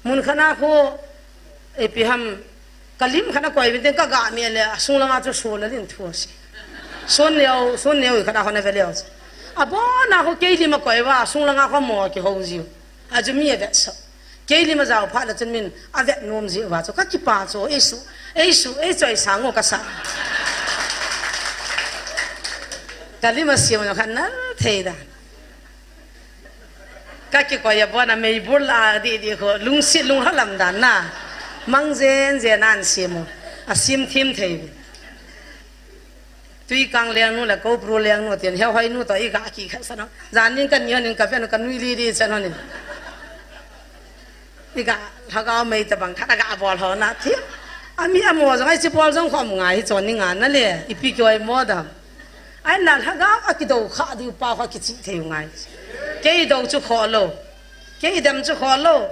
Mun khat na khu, ipi ham, kalim khat na koi vin teng kaga me le, asung langa chu Sonalin thu asei. Sonneo, Sonneo khat na khu nave leu chu. Abona khu kei lim akoi uva, asung langa khu mo kihou jiu. Achu mi avetsah. Kei lim ajao phat le chun min avet nom jiu va chu. Kakipah chu, eisu, eisu, eichoisang u kasa. Kalim asem u khat nal thei dan. Kakikoi abona meibur la didi khu, lungset lunghalam dan na. Mang jen jen a asem u. Asem thim thei. Tuikang lengnu le Koupru lengnu tin, Heuhoinu toh iga kikhat san u. Jan nin kani hon in kaven u kanui lidi chan hon in. Iga lhagao mei tabang khat aga bol ho na thi. Ami amo jong ai chi bol jong khom ngai hi chon ni nga na le. Ipi kihoi mo dam. Ahinla lhagao akidou kha diu pa kho kichi thei u ngai. Kei dou chu kho lou. Kei dem chu kho lou.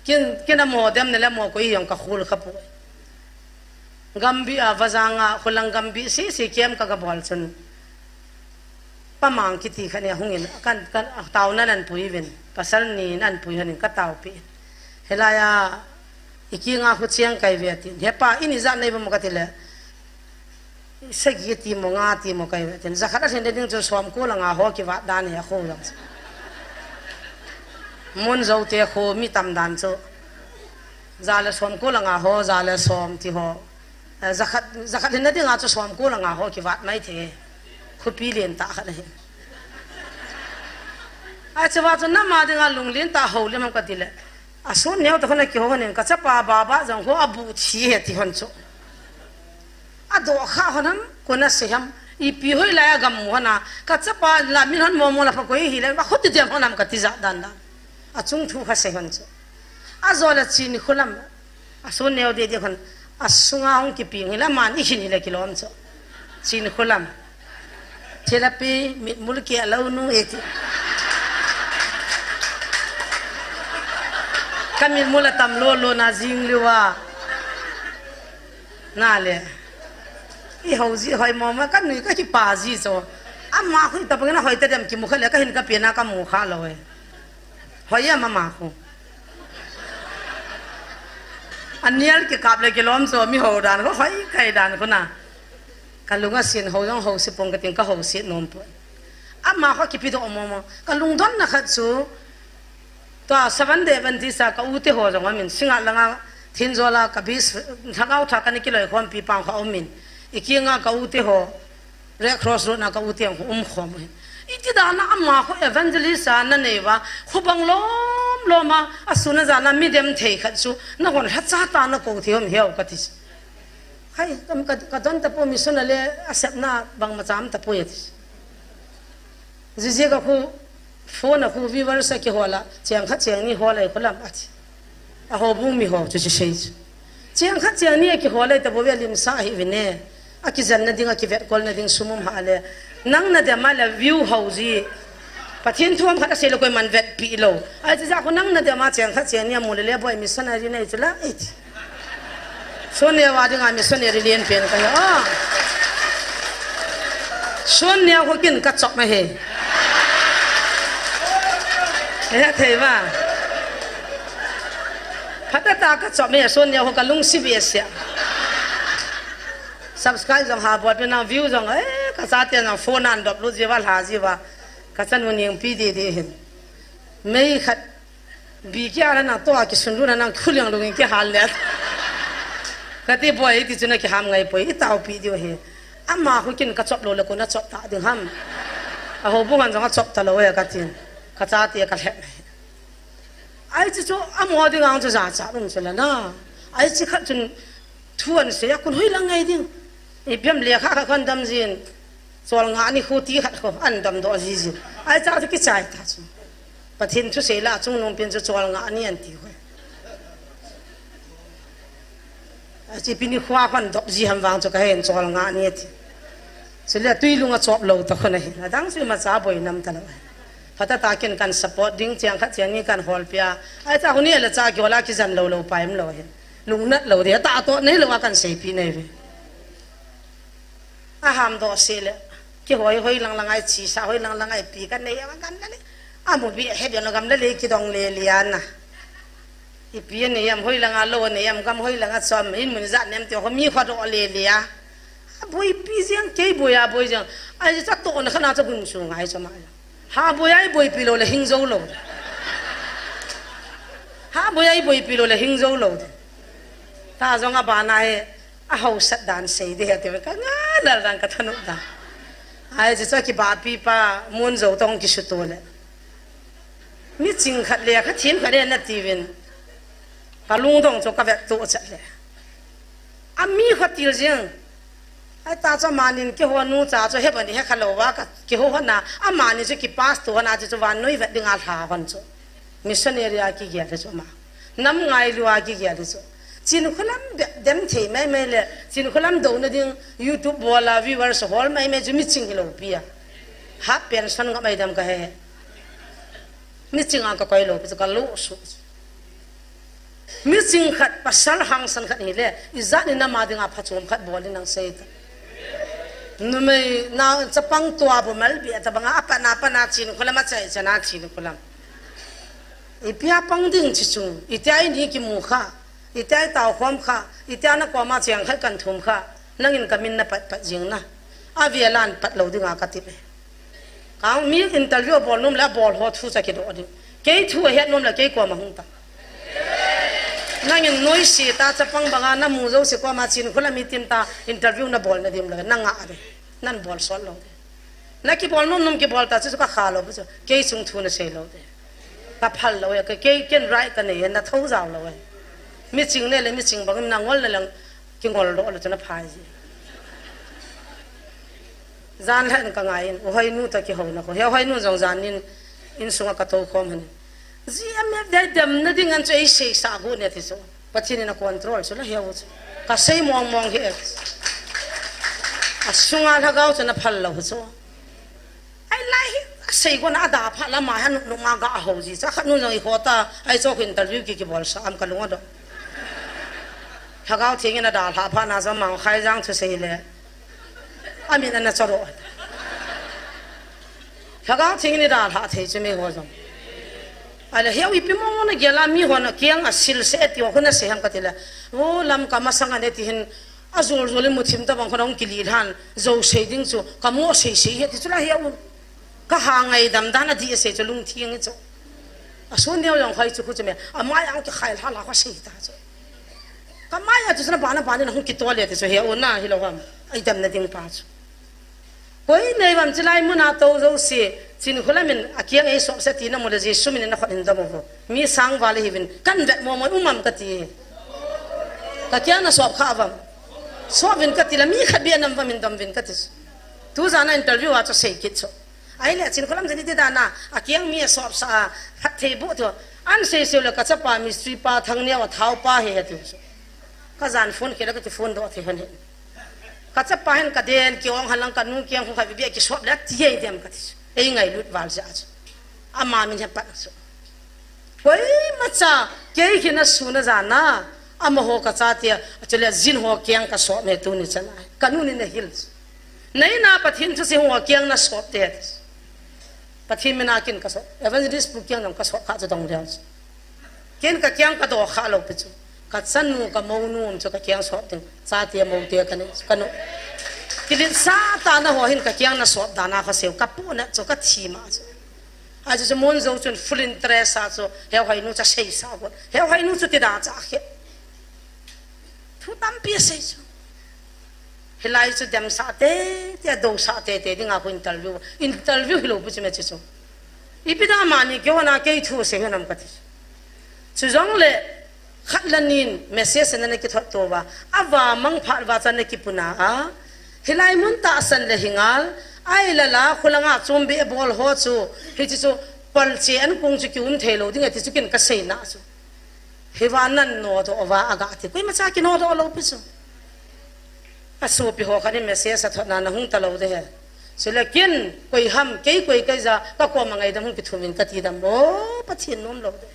Kin, kin amo dem ne le amo koi jong kakhol kha poi. Gambih a vajang a, khulang Gambih sisi kem kaga bol chun. Pa Mang kiti khat ni ahung in, kan, kan, taona nan pui vin, pasal ni nan pui hon in kataopi. Hilai a, ikinga khu cheng kai ve tin. He pa, in ijat nei bam kati le. Sagi ti mo nga ti mo kai ve tin. Jakhat alhin ding chu som ko langa ho kivat dan hi akho jong. Mun Zote kho mi tam dan chu. Ja le som ko langa ho, ja le som ti ho. Eh, jakhat, jakhat hinna dinga chu som ko langa ho kivat mai thei. Khopi lentah khat ahi. Achu va chu nam a dinga lunglen tah houlim ham kati le. A Sonneo toh khun akihou hon in kachapa Baba jong khu abu thi he ti hon chu. Adoh kha hon ham, kona sei ham, ipi hoilai a gam mu hon a, kachapa la min hon momo la pha koi hi le, va khuti dem hon ham kati jat dan dan. Achung thu kha sei hon chu. Ajo le Chinkholam, a Sonneo didi khun, asunga hung kiping hi le, aman ikhin hi le kilom chu. Chinkholam. Thilpi, mitmul keh lou nu e ti. Ka mitmul atam lou lou na jing liu a. Na le. Ihou ji hoi mo ma ka nui ka kipa ji chu. Ama khu tabang na hoi ta dem kimu kha le ka hin ka pe na ka mu kha lou e. Hoi a mama khu. Anial kikap le kilom chu mi hou dan khu hoi kai dan khu na. Ka lung asin hou jong hou si pong ka ting ka hou si nom pon. Ama khu kipi doh mo mo. Ka lungdonna khat chu Tua Seventh Day Adventist a ka u te ho jong amin, Singngat langa Thinjol a ka bis, Lhagao Thar kana kiloikhompi pang kho amin. Ikinga ka u te ho, Red Cross Road na ka u te ho umkhom ahin. Iti dan a ama khu evangelist a na nei uva, khu bang lom lom a, asun ajan a mi dem thei khat chu, nahon lhacha tah a na kou thei ham hiau kati. Hai, kam ka, ka don tapoi mission a le, asepna bangmacha um tapoi ati. Jiji ka khu, phone a khu viewers a kihol a, cheng khat cheng ni hol a khu lam ati. A houbung mi ho chu chu sei chu. Cheng khat cheng ni a kihol a tabou ve lim sa hi vin e. A kijen na ding a kivet kol na ding sum um ha le. Nang na dem a le view hou ji. Pathen thu ham khat asei le koiman vetpi lou. Ahi chu ja khu nang na dem a cheng khat cheng ni a mu le le boi missionary nei chu la. Iti. Sonneo a dinga missionary lien pen ka hi. Ah. Sonneo ho kin ka chop ma he. He thei va. Phatah a ka chop ma he Sonneo ho ka lungsi ve sia. Subscribe jong ha bol pi nang, view jong, eh, ka chate nang phone an dop lut jiuva, lha jiuva. Ka chanu ningpi didi hin. Mei khat, bi kia la nang to a kisun lu na nang khuliang lungin kihal le. Ka ti boi, ti chu na kiham ngai poi, i tao pi diu hi. Ama khu kin ka chop lou le ko na chop ta ding ham. A houbung an jong a chop ta lou e ka tin. Ka chate ka lhep. Ai chu chu, amo ding ang chu ja cha lung chu la na. Ai chi khat chun thu an sei a kun hoi lang ngai ding. I biam le kha kha kon dam jin. Chol nga ni khu ti khat khu an dam do ji jin. Ai cha chu kichai ta chu. Pathen thu sei la chung nung pin chu chol nga ni an ti khu. A chi pini khua khon dop ji ham vang chu ka hen chol nga ni ti. Chule tui lung a chop lou ta khon a hin. Adang chu ima cha boi nam ta lou. Phata ta kin kan support ding chiang khat chiang ni kan hol pia. Ai cha huni la cha kiola kijan lou lou paim lou hin. Lungnat lou de ta to nei lou a kan sei pi nei ve. A ham do se le. Ki hoi hoi lang lang ai chi sa hoi lang lang ai pi kan nei a gam la le. A mu bi he bi lo gam la le ki dong le liana. Ipi anei am, hoi langa lou anei am, gam hoi langa chom, in mun jat nem ti ho mi kho do le le a. A boipi jeng, kei boi a boi jeng. Ai cha to na khana cha gun su ngai cha ma. Ha boi ai boipi lou le hing jou lou. Ha boi ai boipi lou le hing jou lou. Ta jong a bana he, a hausat dan sei de he ti ka nga dal dan ka thanu da. Ai cha cha kibapi pa mun jou tong kisuto le. Mi ching khat le kha thim khat le na ti vin. Ka lungdong chu ka vet to chat le. A mi kha til jing. Ai ta chu manin ki ho nu cha chu he bani he kha lou va ka ki ho ho na. A mani chu ki pass to na chu chu van noi vet ding a lha hon chu. Missionary a ki gel chu ma. Nam ngai lu a ki gel chu. Chin khulam be-, dem thei mai mai le. Chin khulam do na ding YouTube bol a viewers hol mai mai chu mi ching hi lou pi a. Ha pension nga mai dam ka he. Mi ching a ka koi lou pi chu ka lo su. Mi ching khat pasal hangsan khat hi le, i jat ni nama ding a phachom khat bol in ang sei ta. Numei na chapang tua bu mal bi ta banga a pana pana chin khulam a chai chana chin khulam. I pia pang ding chi chung, i tia i ni ki mu kha, i tia i tau khom kha, i tia na koma chiang khat kan thum kha, nangin ka min na pat pat jing na. A via lan pat lou ding a ka ti le. Kang mi interview bol nom le bol ho thu cha ki do ding. Kei thu a het nom le kei koma hung ta. Nangin noi si ta chapang banga na mu jo si koma chin khula mi tim ta interview na bol na dim le na nga de. Nan bol sol lou de. Na ki bol nom nom ki bol ta chu ka kha lou bu chu. Kei chung thu na sei lou de. Ka phal lou ya, ka kei ken rai ka nei na tho jao lou ya. Mi ching ne le mi ching bang na ngol na lang ki ngol do lo chu na phai ji. Jan lhan ka ngai in, u hoi nu ta ki ho na ko. He hoi nu jong jan nin in sunga ka to khom han. Ji am me dai dam na ding an chu ei sei sa gu ne ti chu. Pathen in a control chu la he u chu. Ka sei mong mong he. A sunga lhagao chu na phal lou chu. Ai lai hi, a sei kona a da pha lama ha nuk nuk ma ga a ho ji. Cha khat nu jong i kho ta, ai chok interview ki ki bol sa am ka lung a do. Lhagao Theng in a da lha pha na jong mang khai jang thu sei le. A min a na cha ro. Lhagao Theng in i da lha thei chu mi ho jong. Ai le heu ipi mong na gel a mi ho na kiang a sil se ti ho na se ham ka ti le. O lam ka masang a ne ti hin A jol jol in muthim tabang khonung kili lhan, jo sei ding chu, ka mo sei sei he ti chu la he un. Ka ha ngaidam dan a di a sei chu lungthim hi chu. A sun neo jong khai chu khu chu me, a mai ang ki khai lha la ka sei ta chu. Ka mai a chu na ba na ba ni na hung ki to le ti chu he un na hi lo ham. Ai dam na ding pa chu. Koi nei vam chilai mun a to jo si, chin khula min a kiang ei sop se ti na mu le Jesu min na khot in dam vo. Mi sang va le hi vin, kan vet mo mo umam ka ti. Ka kiang na sop kha vam. Sop vin ka ti la mi khat bia nam vam in dam vin ka ti. Tu jana interview a cho sei kit cho. Ai le chin khulam jani ti dana, a kiang mi a sop sa a, phat thei bu tu. An sei sei le ka chapa mistri pa thang neo a thau pa he he tu. Ka jan phone ke la ka ti phone do thei han he. Ka chapa hin ka den ki ong halang ka nu kiang khu kha bibia ki sop le ti ei dem ka ti. Ei ngailut val ja chu. Ama min he pat chu. Koima cha kei khi na su na ja na. Ama ho ka cha tia, chule jin ho kiang ka sop me tu ni chana. Ka nu ni na hil. Nei na Pathen thu si ho kiang na sop te. Pathen mina kin ka sop. Evangelist pu kiang nam ka sop kha chu dong le. Ken ka kiang ka do kha lo pe chu. Ka chanu, ka mounu um chu ka kiang sop ding. Chate moute ka ni, ka nu. Kiletsah tah na ho hin ka kiang na sop dan a kha seu, ka pu na chu ka thi ma chu. A chu chu Mun Zo chun full interest a chu, heu hai nu cha sei sa ko. Heu hai nu chu ti da cha khe. Thu tampi a sei chu. Hilai chu dem sa te, te do sa te, te ding a ko interview. Interview hilou pu chu me chu chu. Ipi da mani kei hon a kei thu sei hinam ka ti. Chujongle, khat le ni in message na na kithot to uva, ava mang phat uva cha na kipuna a. Hilai mun tahsan le hi ngal, ai la la, khulanga chom be bol ho chu, hichi chu, palche an kong chu kium thei lou ding ati chu kin ka sei na chu. Hiva nan nodoh uva aga ti, koima cha kinodoh lou pi chu. A sopi ho khat in message a thot na, na hung ta lou de he. Chule kin, koi ham, kei koi kei ja, ka koma ngaidam hung kithum in ka ti dam, o, Pathen nom lou de.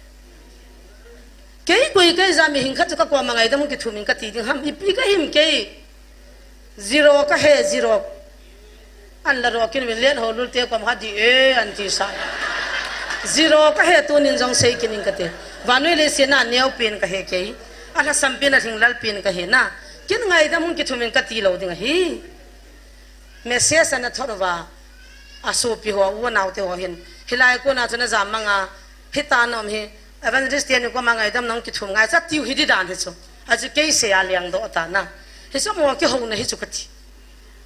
Kei koi kei ja, mi hing khat chu ka koma ngaidam hung kithum in ka ti ding ham, ipi ka him kei. Zero ka he, zero. An la ro kin min let ho lul te kom ha di e, an ti sa. Zero ka he tunin jong sei kin in ka ti. Vannoi leiset a neo pen ka he kei. A lhasam pen a lhinglel pen ka he na. Kin ngaidam hung kithum in ka ti lou ding ahi. Message ana thot uva. A sopi ho, u nau te ho hin. Hilai kona chu na jam manga. Hita nom hi. Evangelist te ni koma ngaidam nang kithum ngai cha tiu hi di dan hi chu. A chu kei sei a liang doh ta na. Hi chu mo kihouna hi chu ka ti.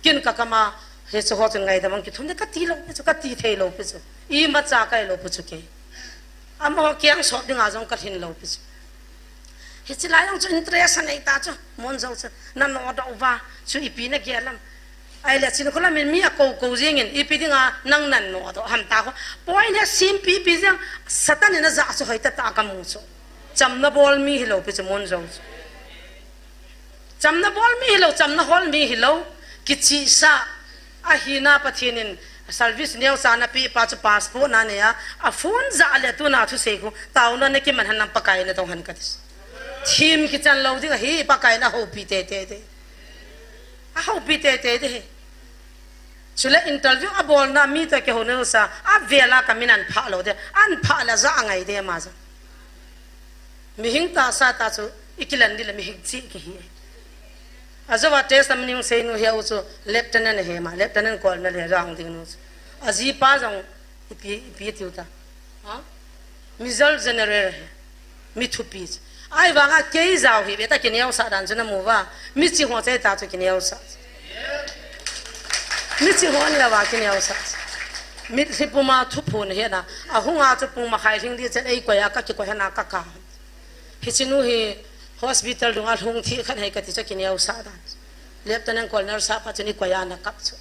Kin ka kama, hichu ho chun ngaidam ang kithum de ka ti lou, hichu ka ti thei lou pi chu. Imacha kai lou pi chu kei. Amaho kiang sop dinga jong ka lhin lou pi chu. Hichi lai jong chu interest anei ta chu, Mun Zo chu. Na nodoh uva, chu ipi na gel am. Ahile chin kholam in mi a kou kou jing in, ipi dinga nang nan nodoh ham ta ho. Poi ne sim pi pi jing, Satan in a ja chu hoi ta ta ka mu chu. Chamna bol mi hilou pi chu Mun Zo chu. Chamna bol mi hilou, chamna hol mi hilou, kichihsa, ahina Pathen in service neocha na pe pa chu passport na nei a, a phone ja le tuna thusei khu, taona na kiman han lang Pakai na tong han ka ti. Thim kichan lou ding ahi, Pakai na houpi tete de. A houpi tete de. Chule interview a bolna mi to kihouna sa, a vela ka min an pha lou de, an pha la ja a ngai de ma ja. Mihing tahsa ta chu, i kilan di le mihing chi ki hi. A jo va test am ning sei nu hi u chu, lieutenant he ma, lieutenant colonel he jang ding nu chu. A ji pa jong, ipi, ipi tiu ta. Ha? Major general he. Mi thupi chu. Ahivanga kei jao hi ve ta kineo sa dan chu na mu va. Mi chi ho che ta chu kineo sa. Mi chi ho ni la va kineo sa. Mi thi puma thu phun he na. A hunga chu pung ma khai hling di chen ei koi a ka ki koi he na ka ka. Hichi nu hi hospital dunga lhung thi khan hei ka ti chu kineo sa dan. Lieutenant colonel sa pa chu ni koi a na kap chu.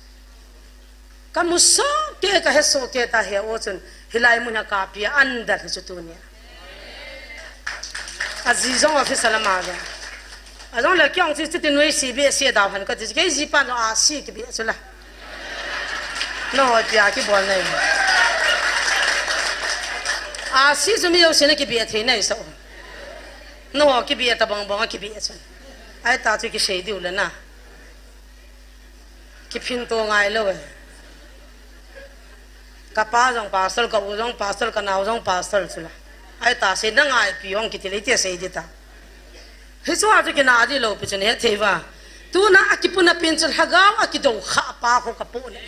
Ka mu soh kei, ka he soh kei ta he o chun, hilai mun a ka pi a an dal hi chu tunia. A ji jong office a lama jong. A jong le kiong chi chi ti nui si be si dau han ka ti, kei ji pa no a si ki be chu la. No ho pi a ki bol nei. A si chu mi lo si na ki be thei nei so. No ho ki be ta bang bang a ki be chu. Ai ta chu ki sei diu le na. Kiphin to ngai lo e. Ka pa jong pastor, ka u jong pastor, ka nau jong pastor chu la. Ai ta sei na ngai pi ong kiti le ti sei di ta. Hi chu a chu kina di lo pi chu ne thei va. Tuna a kipuna pin chu lhagao a kido kha pa kho ka pu ne.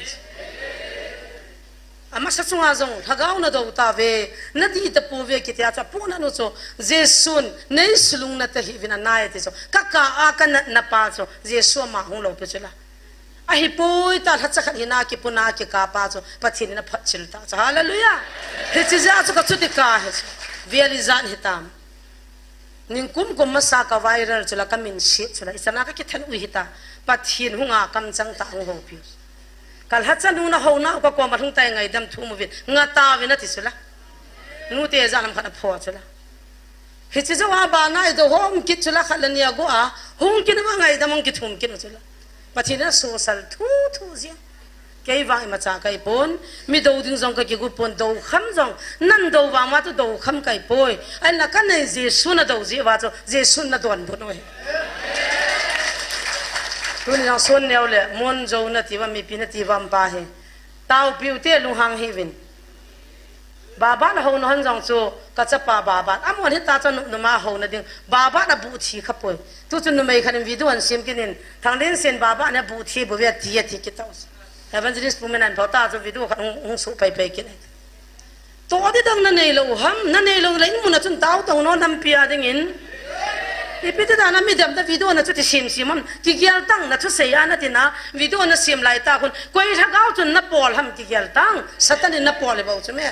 Amasa chunga jong, lhagao na do ta ve, na di ta pu ve kiti a chu, pu na nu chu, Jesun, nei sulung na ta hi vin a nai ti chu, ka ka a ka na, na pa chu, Jesu ama hung lo pi chu la. A hi pui ta lhacha khat hi na ki pu na ki ka pa chu, Pathen na phat chil ta chu, hallelujah. Hi chi ja chu ka chu ti ka he chu, viali jan hi tam. Ning kum kum masa ka viral chu la ka min si chu la, i sana ka ki than ui hi ta, Pathen hung a kam chang ta hung ho pi. Ka lhacha nu na ho na ka koma lhung tai ngaidam thu mu vin, nga ta vin a ti chu la. Nu te ja lam khat a pho chu la. Hi chi jo a ba na i do hom kit chu la khat la nia go a, hung kin ma ngaidam hung ki thum kin chu la. Pathen a so sal thu thu zia. Kei vang imacha ka hi pon, mi do ding jong ka kigu pon, do kham jong, nan do vang ma tu do kham ka hi poi. Ai na ka nei Jesu na do ji va chu, Jesu na don bu noi. Tuni jong sun neo le, Mun Zo na ti va, mipi na ti va pa hi. Tau piu te lunghang hi vin. Baban a houna hon jong chu, ka chapa Baban. Amahon hita chu numa houna ding. Baban a buh thi kha poi. Tu chu numei khat in video an sem kit in, Thanglensen Baban a buh thi bou ve ati, ati kit tau. Evangelist Pu Min an pho ta chu video khat hung, hung suh pai pai kit. Toh di dang na nei lou ham, na nei lou le in mun a chun tao tong non lampi a ding in. Ipi ti dan a midem ta video na chu ti sem sem ham, kigel tang na thusei a na ti na, video na sem lai ta khun, koi lhagao chun na pol ham kigel tang, Satan in na pol e bou chu me.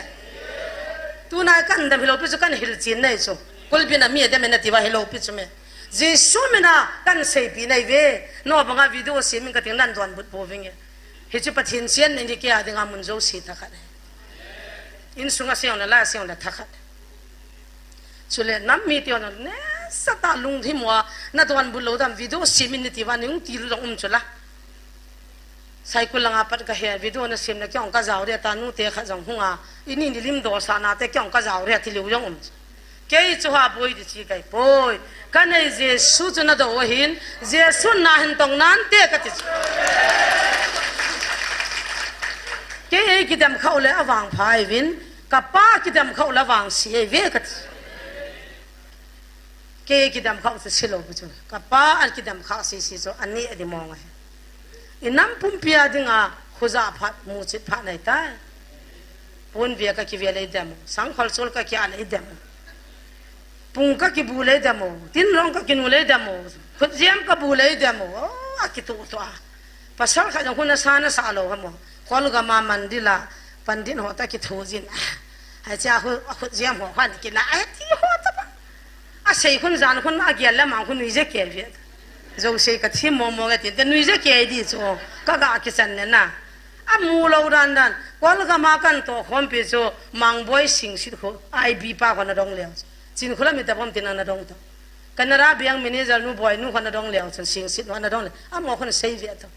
Tuna kan dem hilou pi chu kan hilchen nei chu. Kulbin a mi a dem na ti va hilou pi chu me. Jesu min a kan seipi nei ve. No banga video sem in ka ting nan donbut bou vinge. Hichu Pathen chen nei ni ke a dinga mun jouse thakhat. Insunga seng le la seng le thakhat. Chule nam mite hon nasatah a lunghimmo a, na donbut lou dam video sem in ni ti va ni hung ti lu jong um chu la. Saikul langa pat ka he video na sem na kei jong ka jao dia ta, nute khat jong hung a. Ini ni lim dosah na te kei jong ka jao dia ti leu jong um chu. Kei chu ha boi di chi kai poi. Ka nei Jesu chu na do ahin, Jesu na hin tong nante ka ti chu. Kei ei kidem khau le avang pha ei vin, ka pa kidem khau le avang si ei ve ka ti. Kei kidem khau chu si lou chu. Ka pa an kidem khau si si chu ani a di mong ahi. I nam pumpi a dinga khuja phat, muchit phat nei tai. Pon ve ka kive lei dem. Sangkhol chol ka kia lei dem. Pung ka kibu lei dem o, tin rong ka kinu lei dem o, khutjem ka bu lei dem o, oh, a kitu tu a. Pasal khat jong khun a sa na sa lou ham o. Kolgam a mandil a, pandit ho ta kithu jin. Hai cha khu, a khutjem ho khan kila, ai ti ho ta pa. A sei khun jan khun a gel le mang khun nuije ke ve. Jouse ka thim mong mong e tin, te nuije ke di chu, ka ga kichan ne na. A mu lou dan dan. Kolgam a kan toh khompi chu, Mangboi Singsit khu, I B pa khun a dong leu chu. Chinkholam mi ta bom tin ana dong ta. Canara biang manager nu boi nu khun a dong leu chun Singsit nu ana dong le. Amaho khun sei ve ta.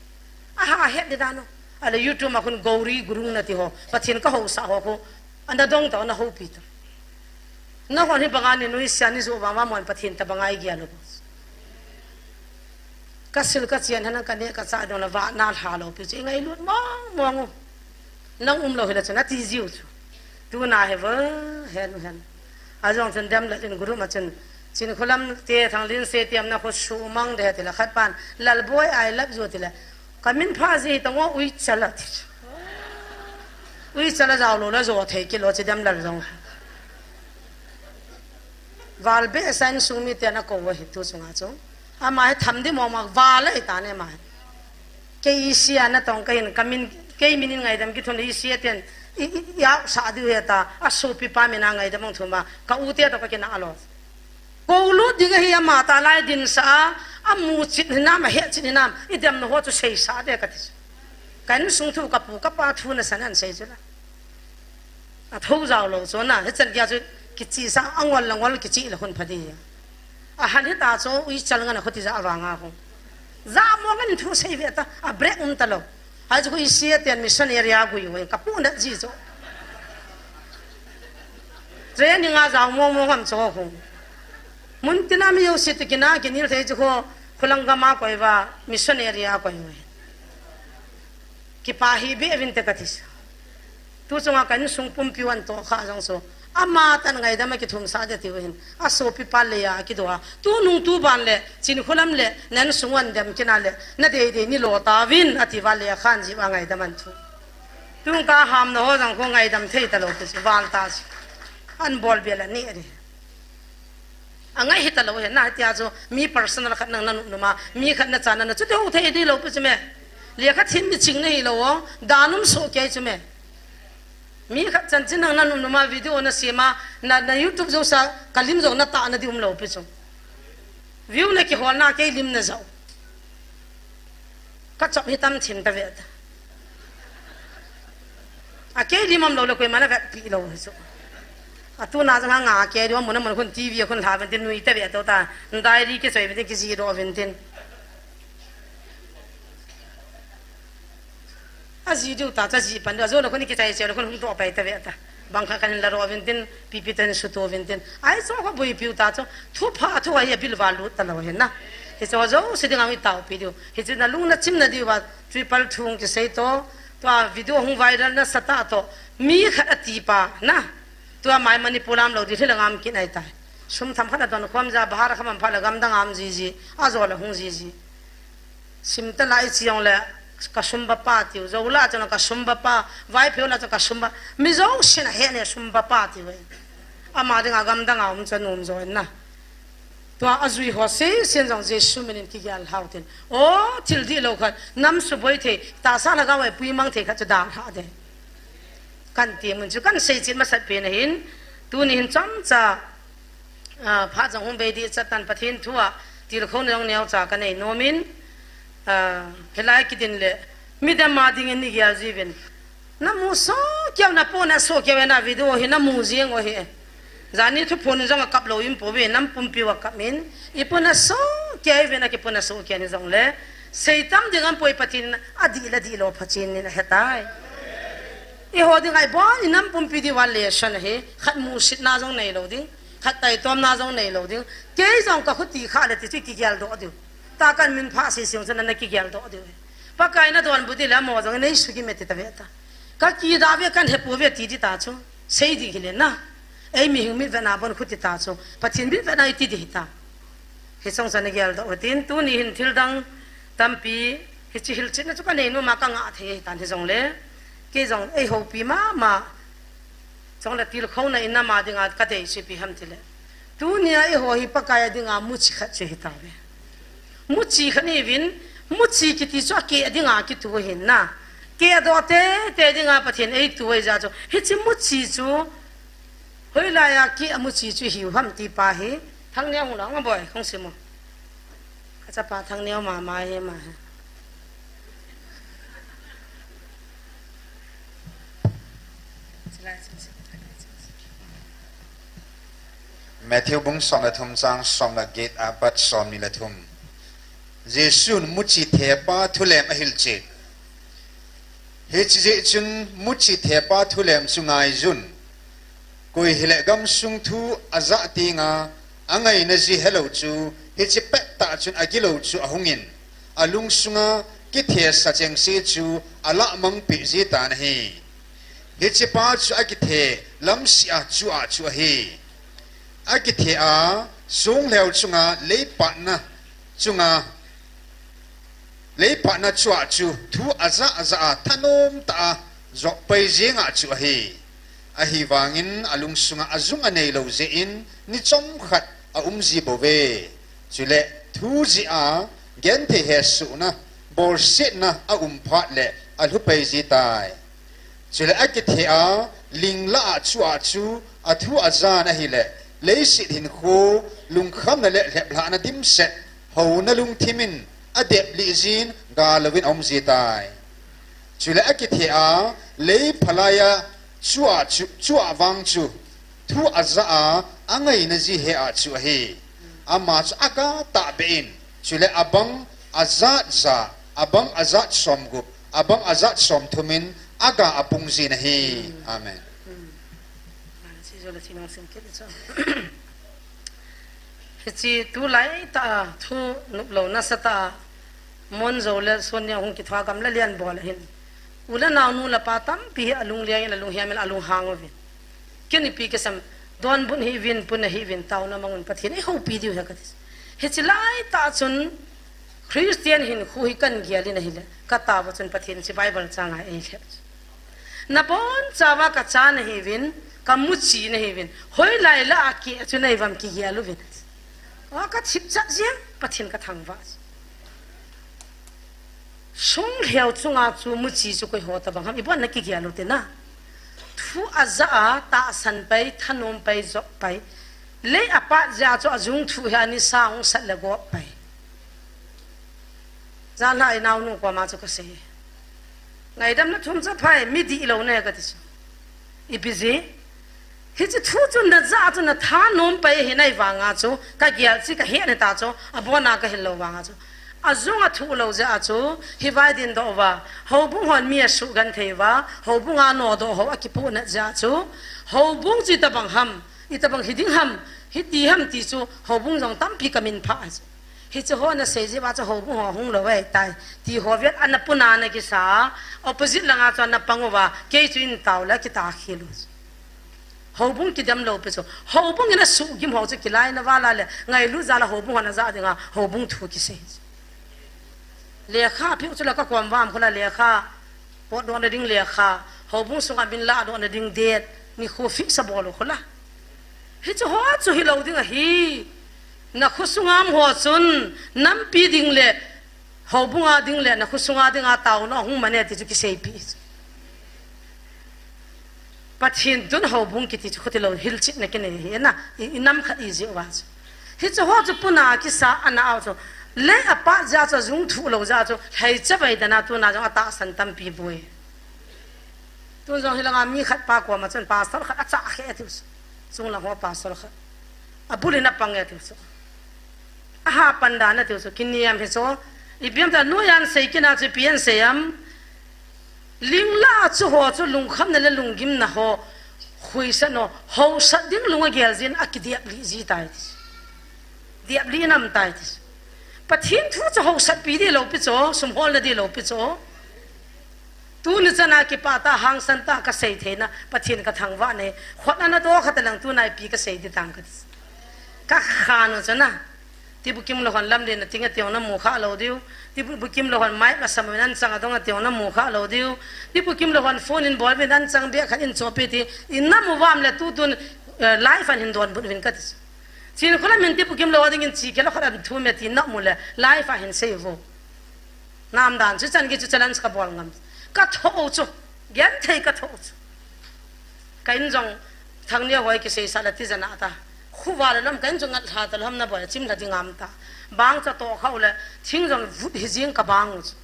Aha het di dan o. Ale YouTube ma khun Gauri Gurung na ti ho. Pathen ka housa ho khu. Ana dong ta, ana houpi ta. Na khun hi banga ni nuisia ni ju bang va mon Pathen ta banga i gel u. Ka sil ka chian hana ka ne ka cha dong la va na lha lou pi chu i ngailut mong mong u. Nang um lou hi la chu na ti jiu chu. Tuna hi va, hen hen. A jong chun dem la in guru ma chun. Chinkholam te Thanglense te am na khu su mang de ti la khat pan. Lalboi I love you ti la. Ka min pha ji tong o ui chala ti chu. Ui chala jao lou la jo thei kilo chi dem lal jong. Val be sa insung mite na ko va hi tu chunga chu. Ama hi tham di mong mong val a i ta ne ma hi. Kei isia na tong ka hin ka min, kei min in ngaidam kithum le isia ten i, i, i au sa diu he ta, a sopi pa min a ngaidam ang thum a, ka u te to ka kina a lo. Ko lut ding ahi ama ta lai din sa a, a mu chit hinam, a he chit hinam, i dem na ho chu sei sa de ka ti. Ka insung thu ka pu ka pa thu na san an sei chu la. A tho jao lou chu na, hichan kia chu kichi sa a ngol la ngol kichi la hun pha di. A han hita chu ui chal ngan a khuti ja vanga khu. Ja mo ngan thu sei ve ta, a break um ta lou. Hai chu khu isia ten mission area gui ui, ka pu na ji chu. Training a jao mo mo ngam chu khu. Mun tina mi yo sit kina kinil thei chu khu, khulang gam a koi va, mission area koi ui. Kipa hi be vin te ka ti sa. Tu chunga ka insung pumpi wan to kha jong so. Ama tan ngaidam a kithum sa de ti u hin. A sopi pa le a kido a. Tu nung tu ban le, Chinkholam le, nan sung wan dem kina le, na dei dei ni lo ta vin, a ti va le khan ji va ngaidam an thu. Tung ka ham na ho jong khu ngaidam thei ta lou ti chu, val ta chu. An bol be la ni a di. A ngai hita lou he, na tia chu mi personal khat nang na num numa, mi khat na chana na chu te ho thei di lou pi chu me. Lekha thim mi ching na hi lou o, danum so kei chu me. Mi khat chan chin nang na num numa video na sima, na, na YouTube jo sa, ka lim jo na ta na di um lou pi chu. View na kihol na kei lim na jo. Ka chop hi tam thin ta ve ta. A kei lim am lou le koima na vet pi lou hi chu. A tu na jang nga kei di mun mun khun T V khun lha ven tin nui ta ve to ta. Diary ki soi ven tin ki ji do ven tin. A ji diu ta cha ji pan diu. A jo le khun ki chai che le khun hung to pai ta ve ta. Bang kha kan la ro vin tin, pipi ten su to vin tin. Ai chu kho bui piu ta chu. Thu pha thu ai a bil va lut ta lou hin na. Hi chu jouse ding a mi tao pi diu. Hi chu na lung na chim na diu va triple thung ki sei to. Tua video hung viral na sa ta to. Mi khat a ti pa na. Tua mai Manipur lam lou di thil ngam kin ai tai. Sum tham khat a don khom ja bahar khamam pha la gam dang am ji ji. A jo la hung ji ji. Sim ta lai chi jong le ka sum ba pa tiu. Zo la chang ka sum ba pa. Vaiphei la chang ka sum ba. Mi zo sin a he ne sum ba pa tiu. Ama ding a gam dang a um cha num zo na. Tua a zui ho se sen jong Jesu minin kigel hau tin. O thil di lo khat. Nam su boi thei. Ta sa la ga wai pui mang thei khat cha dal ha de. Kan ti mun chu kan sei chin masat pe na hin, tuni hin chomcha, ah, phat jong hung bei di chatan Pathen thu a, tilkhou na jong neo cha ka nei nomin, ah, helai kidin le, midam a ding in ni gel jiuvin. Na mu so keu na po na so keu na video hi na mu jing o hi. Jani thuphon jong a kap lou in po ve, nam pumpi a kap min. I po na so keu ve na ki po na so keu ni jong le. Sei tam ding am poi Pathen a di la di lo pha chin ni na he tai. I ho ding ai bon i nam pumpi di wan le san hi. Khat mu sit na jong nei lo ding. Khat tai tom na jong nei lo ding. Kei jong ka khuti kha le ti ti ki gel do diu. Ta kan min pha si siung san na ki gel do diu. Pakai na don bu di la mo jong nei su ki me ti ta ve ta. Ka ki da ve kan he pu ve ti di ta chu. Sei di hi le na. Ei mi hing mi ve na bon khuti ta chu. Pathen bi ve na i ti di ta. Hi song san gel do tin tuni hin thil dang tampi hi chi hil chin na chu ka nei nu ma ka nga thei tan hi jong le. Kei jong ei ho pi ma ma. Jong le tilkhou na in na ma ding a ka dei si pi ham ti le. Tuni a ei ho hi Pakai a ding a mu chi khat chu hi ta ve. Mu chi khat ni vin, mu chi kiti chu a ke a ding a ki tu hin na. Ke a do te, te ding a Pathen ei tu ei ja chu. Hi chi mu chi chu, hoi lai a ke a mu chi chu hiu ham ti pa hi. Thang neo hung la nga boi, hung si mu. Ka chapa thang neo ma ma he ma he. Matthew bung som le thum chang som le get apat som ni le thum. Jesun muchi thepa thulem ahil chet. Hichi jeh chun muchi thepa thulem chu ngai jun. Koi hile gamsung thu aja tinga angaina ji helou chu hichi pet tah chun agilou chu ahungin alungsunga kithesa chengse chu alamang pi ji tan ahi. Hichi pa chu akithe lamsi a chu a chu ahi. Akithe a, sung lheu chunga leipatna chunga, leipatna chua chu thu aja aja a thanom ta a jok pai jinga chu ahi. Ahivangin alungsunga ajung anei lo jeh in ni chomkhat a um ji bou ve. Chule thu ji a genthei hesuna, bolsetna a um phat le alhu pai ji tai. Chule akithe a, lingla a chu a chu, athu ajan ahile, leiset hinkho, lungkhamna le lheplhahna dimset, houna lungthimin, adep lih jin, ga louvin aum ji tai. Chule akithe a, lei phalai a, chu a chu, chu a vang chu, thu aja a, angaina ji he a chu ahi. Ama chu aga tahbeh in, chule abang ajat ja, abang ajat somgup, abang ajat somthum in aga apung jin ahi. Amen. Hichi tulai ta thu nop lou nasa ta, Mon Jou le Sonia hung kithua gamla lian bol ahin. U le nao nu le pa tampi hi alung liang in alung hiam in alung hang uvin. Ken ipi kisam, donbut hih uvin, puna hih uvin, taona mang un Pathen in eihoupi diu ahi kati. Hichi lai tah chun Christian hinkho hi kan gel in ahile, ka tao a chun Pathen chu Bible chang a eilhep. Nabonchauva kacha nahiuvin, kamuchi nahiuvin, hoilai lah a kei chu neivam kigel uvin. A kathip chat jeng, Pathen kathangvah. Sung lheu chunga chu muchi chu koi ho tabang ham, ibon na kigel u te na. Thu aja a, tahsan pai, thanom pai, jop pai. Lei apat jeh a chu ajung thu hi ani sa hung sat le gop pai. Janhi a inaonu koma chu kasei. Ngaidam na thum cha phai, mi dihlou ne kati chu. Ipi jeh. Hichi thu chu naja chu nathanom pai hi nai vanga chu, kagel chi kahet ni ta chu, abona kahil lou vanga chu. Ajung athu lou jeh a chu, hivai dindoh uva, houbung hon mi asugenthei uva, houbung a nodoh ho akipohnat jeh a chu, houbung chu itabang ham, itabang hiding ham, hiti ham ti chu, houbung jong tampi kamin phah ahi. Hichi ho nasei jeh uva chu houbung ho hung lou ahitai. Ti ho vet ana puna nakisa, opposite langa chu ana pang uva, kei chu in tao le kita khel u. Houbung kidem lou pi chu. Houbung in asuhgim ho chu kilaina vala le ngailut jal a houbung hon aja dinga houbung thu kisei. Lekha piu chu la ka kom vam khula lekha. Potdohna ding lekha. Houbung sunga min ladohna ding date. Nikho fix abol u khula. Hichu ho chu hilou ding ahi. Na khosunga um ho chun nampi ding le houbunga ding le na khosunga dinga taona hung mane ti chu kiseipi. Pathen tun houbung kiti chu khuti lou hilchetna kinei hi na i, i nam khat i jeh uva chu. Hichu ho chu puna kisa ana au chu. Lei apat jeh chu jung thu lou jeh chu. Lhaicha vai dana tuna jong atahsan tampi boi. Tun jong hilanga mi khat pa koma chun pastor khat acha khe tiu chu. Chunglang ho pastor khat. Abul in apang e tiu chu. Aha pan dan a tiu chu kiniam hi chu. Ipi ham ta noiya sei kina chu ipi asei am. Lingla chu ho chu lungkhamna le lunggimna ho. Huisa no, hausat ding lung agel jin akidiap lih ji tai ti. Diap lih nam tai ti. Pathen thu chu hausatpi di lou pi chu, sum holna di lou pi chu. Tuni chana kipah tah hangsan tah kasei theina, Pathen kathangvah nei. Khut ana do khat lang tuna ipi kasei di tang kati. Ka khan u chana. Tibukim lou hon lamlen a ting a tiong na mu kha lou diu. Tibukim lou hon mic masam in an chang a dong a tiong na mu kha lou diu. Tibukim lou hon phone in bol in an chang bia khat in chopi ti. In na mu vam le tutun, eh, live an hin donbut uvin kati. Chin khula min tibukim lou ding in chi ke lou khat an thu me ti na mu le live a hin sei vo. Nam dan chu chan ki chu challenge kabol ngam. Ka tho chu. Genthei ka tho chu. Ka in jong thang nia hoi kisei sa la ti jana ta. Khuva la lam ka in jong ngat lha ta lhom na boi chim lha ding am ta. Bang cha to khau le thing jong vut hi jing ka bang u chu.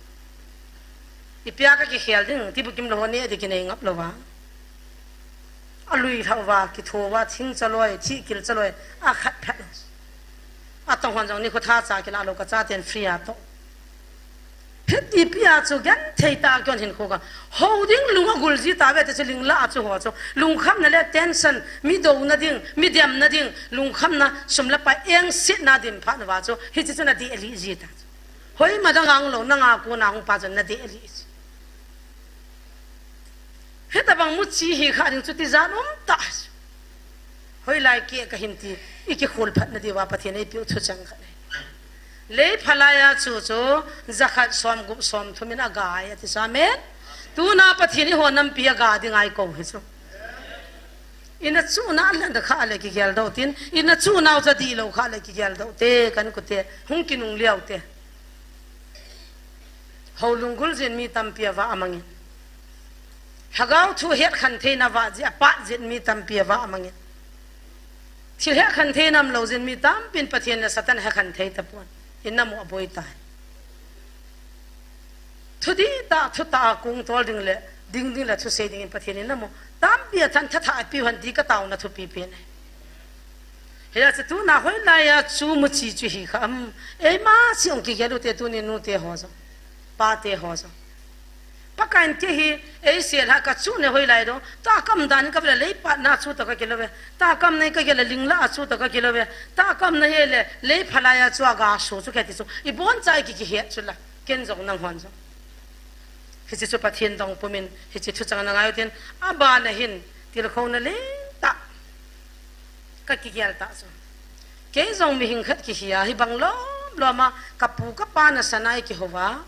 Ipia ka kikhel ding tibukim lou hon ne di kinei ngap lou va. Alui lhau va, kitho va, thing chaloi, thihkil chaloi, akhat phat. Atong hon jong nikho tha cha kila lou ka chaten free a to. Phet ipi a chu genthei tah a kion hin kho ka. Ho ding lung agul ji ta ve te chu lingla a chu ho chu. Lungkhamna le tension, mi dona ding, mi demna ding, lungkhamna sum le pai engsetna dim phat na va chu. Hichi chu na dih lih ji ta chu. Hoima dang ang lou, nanga kona hung pa chu na dih lih ji. Hitabang mu chi hi kha ding chu tijat um tah. Hoilai kei ka hin ti, i kikhol phat na diuva Pathen in eipiu thucheng khat. Lei phalai a chu chu, jakhat somgup somthum in aga e ati chu, amen. Tuna Pathen in eiho nampi aga ding a eikou hi chu. Ina chu na le kha le kigel doh tin, ina chu nau cha dihlou kha le kigel doh te, kan kute, hung kinung liau te. Ho lunggul jin mi tampi avah amangin. Lhagao thu hetkhen theina vah jeh a pat jin mi tampi avah amangin. Thil hetkhen theina umlou jin mi tampin Pathen le Satan hetkhen thei tapon. Ina mu aboi tai. Thu dihtah, thutah a kung tol ding le, ding ding le thusei dingin Pathen in ina mu. Tampi athan thatha apiu hen ti ka taona thupi pen e. Hia chu tuna hoilai a chu mu chi chu hi kha am. Eima si ong kigel u te tuni nu te ho jong. Pa te ho jong. Pakaiyin kei hi, eisel ha ka chu ne hoilai dong. Tahkam dan ka vele lei pat na chu ta ka kilo ve. Tahkam nei ka gel a lingla a chu ta ka kilo ve. Tahkam nei he le lei phalai a chu aga su chu kati chu. Ibon chai ki kihet chu la. Ken jong nang hon jong. Hichi chu Pathen dong pumin, hichi thuchang na ngai u tin, abana hin, tilkhouna lentah. Ka kigel tah chu. Kei jong mihing khat kihi a, hibang lom lom a, ka pu ka pa nasan a eikihou va.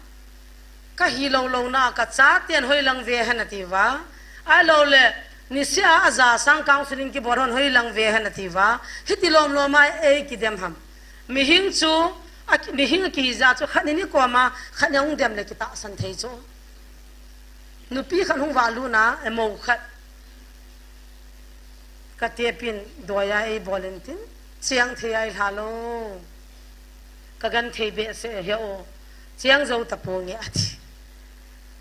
Ka hilou lou na, ka chaten hoilang ve hen ati va. Ahilou le, niseh a aja sang counseling kibol hon hoilang ve hen ati va. Hiti lom lom a eikidem ham. Mihing chu, a, mihing akihi jeh chu khat ni ni koma, khat ni hung dem le kitahsan thei chu. Nupi khat hung valut na, emo khat. Ka tepin doiya eibol in tin, cheng thei a eilha lou. Ka genthei behseh he o, cheng jou taponge ati.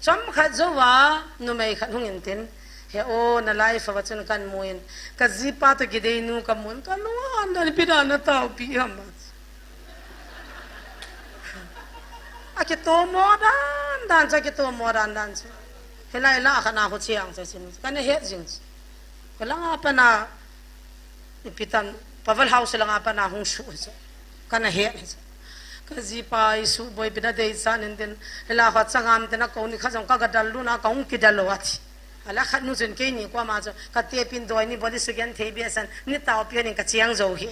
Chomkhat jouva, numei khat hung in tin, he o, na live a va chun kan mu in, ka jipa toh kidei nu ka mu in, ka lunghan dan ipi dan na taopi ham. Akitomo dan dan chu, akitomo dan dan chu. Hilai la khat na ho chiang chu chin. Kana het jing chu. Ka langa pana ipi tan Pavel House langa pana hung su chu. Kana het chu. Ka jipa isu boi pina dei chan in tin. Hila khat changam tin a ko ni kha jong ka gadal luna ka hung kidal lo ati. Ala khat nu chun keini koma chu, ka tepin doi ni boli sugen thei be san, ni tao pian in ka chiang zo hi.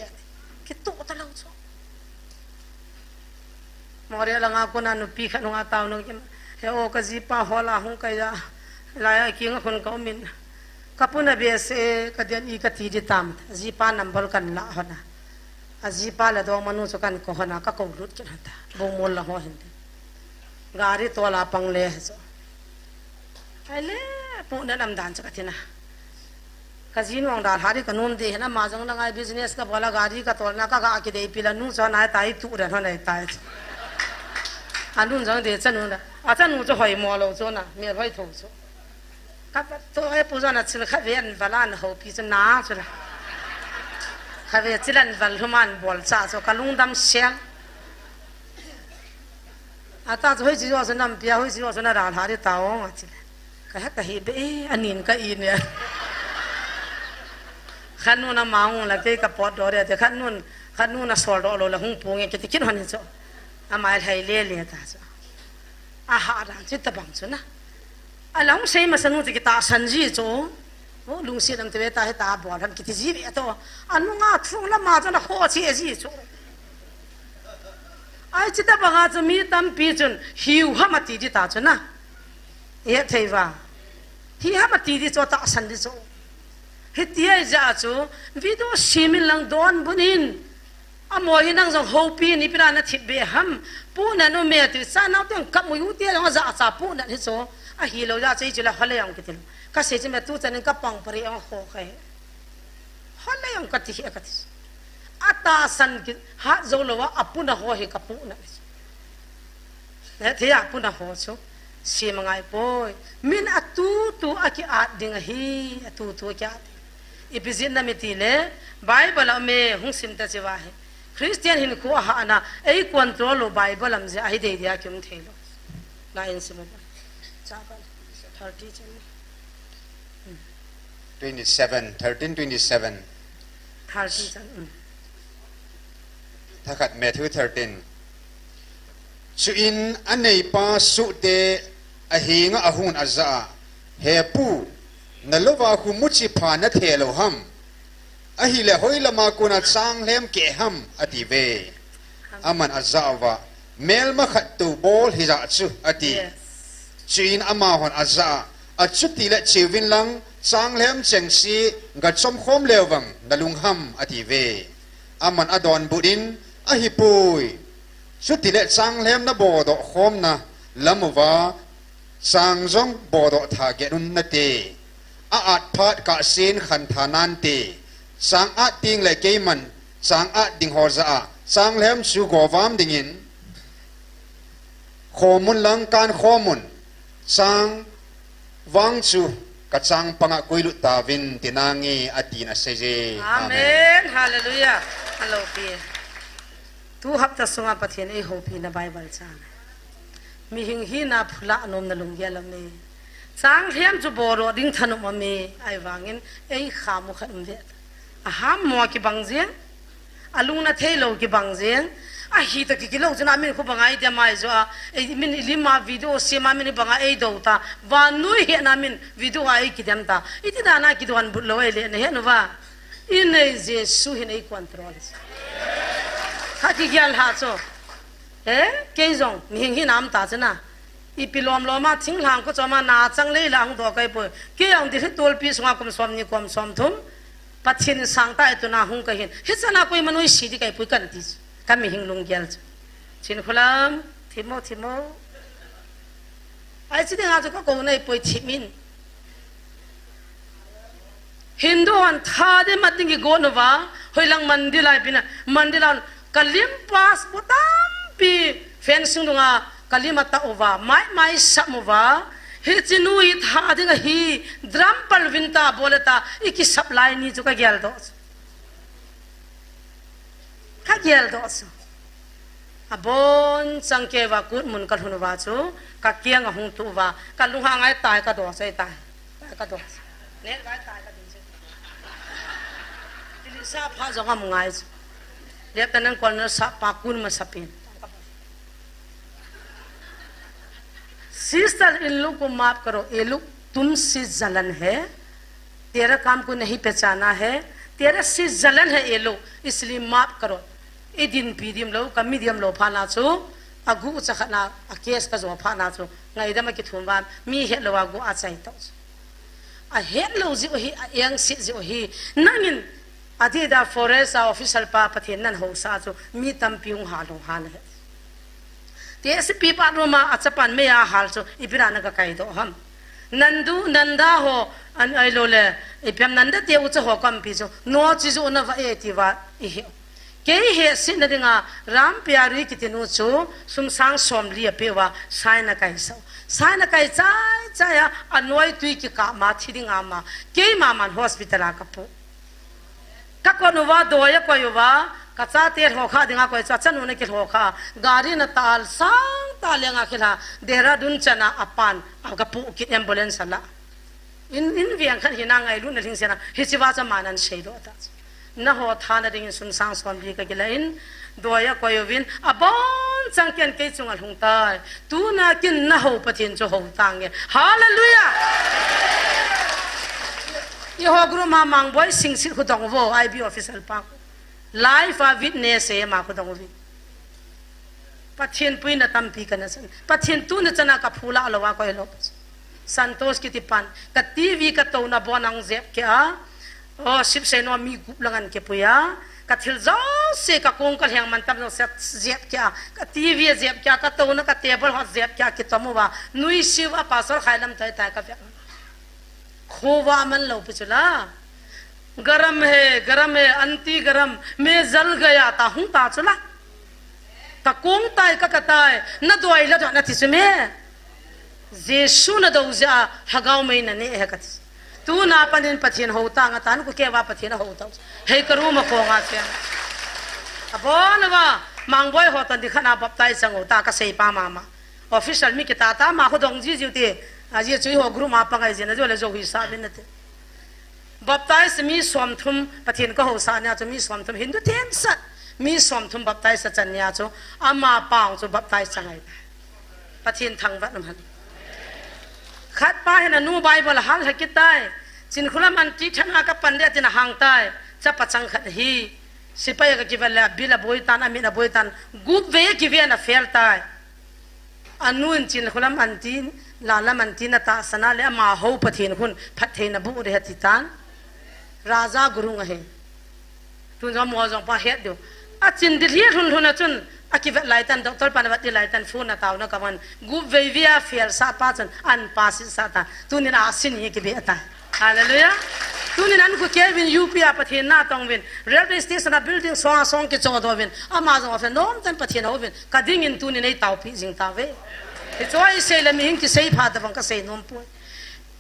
Kitu ta lo chu. Moria langa kona nupi khat nunga tao nung kim. He o ka jipa hola hung ka ya. Laya kinga khun ka umin. Ka puna be se ka dian i ka ti di tam. Jipa number kan la hona. A jipa la dong manu chu kan ko hona ka ko lut kin hata. Bong mol la ho hin. Gari to la pang le he so. Ai le, pu na lam dan chu ka tina. Ka ji nuang dan hari ka num de hena ma jong na ngai business ka bola gari ka tol na ka ga ki dei pila nu cho nai tai tu ran ho nai tai. Anun jong de chanu na. A chanu chu hoi mo lo chu na, mi hoi tho chu. Ka pa to e pu jong na chil kha ve an valan ho pi chu na chu la. Kha ve chilan val human bol cha chu ka lungdam siang. Ata chu hoi chi jo chu nam pia hoi chi jo chu na ral hari ta ong a chi. Ka he ka hi be, eh, anin ka i ne. Khat nun a mang la ke ka pot do re te khat nun, khat nun a sol do lo la hung pu nge ke ti kin hon chu. Amai lhai le le ta chu. A ha ran chi ta bang chu na. A lang sei ma sanu ti ki ta san ji chu. O lungsi nam te ve ta he ta bol han ki ti ji ve to. Anu nga thung la ma chu na ho chi e ji chu. Ai chi ta bang a chu mi tam pi chun hiu ha ma ti di ta chu na. E thei va. Hi ha ma ti di chu ta san di chu. Hi ti ai ja chu. Video simin lang don bunin. Amo hi nang jong hopi ni pira na thip be ham. Pu na nu me ti sa nau teng kap mu yu ti jong ja cha pu na hi so. A hi lo ja chei chu la hale jong ki ti lo. Ka se chi me tu chan ka pang pari jong ho ka he. Hale jong ka ti he ka ti. A ta san ki ha zo lo wa a pu na ho hi ka pu na. Ne thei a pu na ho chu. Si ma ngai poi. Min a tu tu a ki at ding a hi. A tu tu a ki at ding. Ipi jin na mi ti le, Bible a me hung sim ta chi va hi. Christian hin khu a ha na, ei control lo Bible am je a hi dei dia ki um thei lo. Na in sim ba. Cha ba. Thirty chan. Twenty-seven, thirteen twenty-seven. Thirty chan. Mm. Thakhat Matthew thirteen. Chuin a neipa suhte a hinga a hun a ja a, "He pu, na lova khu muchi pha na the lo ham? Ahile hoi lama kuna chang lhem ke ham?" a ti ve. Aman a ja uva, "Melma khat to bol hi ja chu," a ti. Yes. Chuin amahon a ja a, "Achuti le chiuvin lang, chang lhem cheng si ga chom khom leu vang na lung ham?" a ti ve. Aman a donbut in, "Ahi poi. Chuti le chang lhem na bodoh khom na lam uva, chang jong bodoh tha get un na te. A at phat kah sin khan tha nan te. Chang at ting le keiman, chang at ding ho ja a, chang lhem chu govam dingin, khomun lang kan khomun, chang vang chu ka chang panga kuilut ta vin ti nange," a tin a sei je. Amen. Amen. Hallelujah. Hello, pi. Tu hapta sunga Pathian ei hopi na Bible chang. Mihing hina phula nom na lunggel a me. Chang lhem chu bodoh ding thanom a me. Ai vangin ei khamu khat um ve. A ham mo ki bang jeng. A lung na thei lo ki bang jeng. A hi ta ki ki lo chu na min khu bang ai dia mai jo a. Ei min i lim a video sim a min i bang a ei do ta. Vannoi he na min video a ei ki dem ta. I ti da na ki don but lo ei le na he no va. I nei Jesu hin ei control. Kha ki gel ha cho. Eh, kei jong, mihing hi nam ta chena. Ipi lom lom a, thing hlang ko choma na chang lei la hung do kai poi. Kei jong di hi tolpi sunga kum som ni kum som thum. Pathian in sang ta e tu na hung kai hin. Hi chana koi manoi si di kai pui kan ti. Ka mihing lunggel chu. Chin khulam, thimo, thimo. Ai chi dinga chu ka ko nei poi thimin. Hindu hon tha de mat ding ki go no va, hoi lang mandir lai pina, mandir lai ka lim pass bu tampi fencing dunga ka lim ata uva, mai mai sam uva, hi chinu hi tha ding a hi, drum pal vin ta bole ta, i ki sap lai ni chu ka gel do. Ka gel do chu. A bon chang ke va kut mun ka lhun va chu, ka kiang a hung tu va, ka lung ha ngai tai ka do sai tai. Tai ka do. Ne vai tai ka ding sai. Tili sa pha jong am ngai chu. Lep ta nang kol na sa pa kun ma sa pin. Sister in look ko map karo, e look. तुमसे जलन है, तेरा काम को नहीं पहचाना है, तेरे से जलन है ये लोग, इसलिए माफ करो। Idinpi diam lou, kami diam lou phat na chu, aguh cha khat na, a case kajo phat na chu, ngaidam akithum uva, mi hetlou aguh achai tau chu. Ahetlou jiu hi, a engse jiu hi, nangin, adeh a forest a official pa Pathen nahousah chu, mi tampi hung hal hung hal ahi. Te sipi pa ruma achapan meiya hal chu, ipi dia nagakaidoh ham. Nandu, Nanda ho, an ailou le, ipi ham Nanda te ucha ho kampi chu, no chi ju nava e tia, ihi. Kei hehsetna dinga, Ram Pyari kiti nu chu, sum sang somli apeuva, sign akaisah u. Sign akai chai chai a, anoi tui kikah ma, thi ding ama, keima man hospital a kapu. Kakon uva, doi akoi uva, kachate lhokha dinga koi chu, achanu na kilhokha, gari na tal sang ta lenga khilha, Dehradun chana apan, akapu kit ambulance ala. In, in veng khat hina ngailutna lhingsetna, hichea chu aman aseidoh ta. Naho thana dingin sum sang somli kakilah in, doi akoi uvin, abon chang ken kei chunga lhung tai. Tuna kin nahou Pathen chu hou tange. Hallelujah! Eiho group ma Mangboi Singsit khu dong uvo, I B official pa. Live a witness e ama khu dong uvin. Pathen puina tampi kana chan. Pathen tuni chana kaphulah lou a koi lou. Santos kiti pan. Ka T V katouna bon ahung jep kei a. O, sipsei nom mi gup lang ahin kipui a. Ka thil jouse kakong kalheng mantam jouse jep kei a. Ka T V ajep kei a. Katouna ka table ho jep kei a. Kitom uva. Nuisiu a pastor Khailam tai tai kave. Khovah man lou pi chu la. गरम है, गरम है, anti गरम, मैं जल गया tia hung ta chu la. Kakong tai, kaka tai, nadoi la doh nati chu me. Jesu nadou jeh a, lhagao mei naneh e kati. Tuna panin Pathen hou tang atan, kukeva Pathen ahou tau. Hei ka room a khonga cheng. Abon uva, Mangboi ho tan dikhat na baptize chang u ta kasei pa mama. Official mi kita ta ma khu dong jiu jiu te. Ajeh chu eiho group ma pangai jin a jo le jo hi sa min nate. Baptize mi somthum Pathen kahousah nia chu mi somthum Hindu themsat. Mi somthum baptize achan nia chu ama pang chu baptize changai. Pathen thangvah um hen. Khat pa hin anu Bible ahal lha kit tai. Chinkholam anti thana kapan ding atin ahang tai. Chapa chang khat hi. Sipai a kakivet le abil aboi tan, amit aboi tan. Gup vei akiven a fail tai. Anu in Chinkholam anti, Lalam anti natahsan a le ama hou Pathen khun phattheina boh ding ahi ati tan. Raja Gurung ahi. Tun jong mo jong pa het diu. Achin ding lhi lhun lhun a chun akivet lai tan, doctor pan avet ding lai tan, phone a taona kaman. Gup vei vei a fail sah pa chun an pass sah tan. Tunin a sin hi kibe atan. Hallelujah. Tunin an khu kei uvin U P a Pathen natong uvin. Railway station a building song a song kichodoh uvin. Ama jong a fe nom tan Pathen hou uvin. Ka dingin tunin eitaopi jing tauve. Hichu a isei le mihem kisei pha tabang kasei nom poi.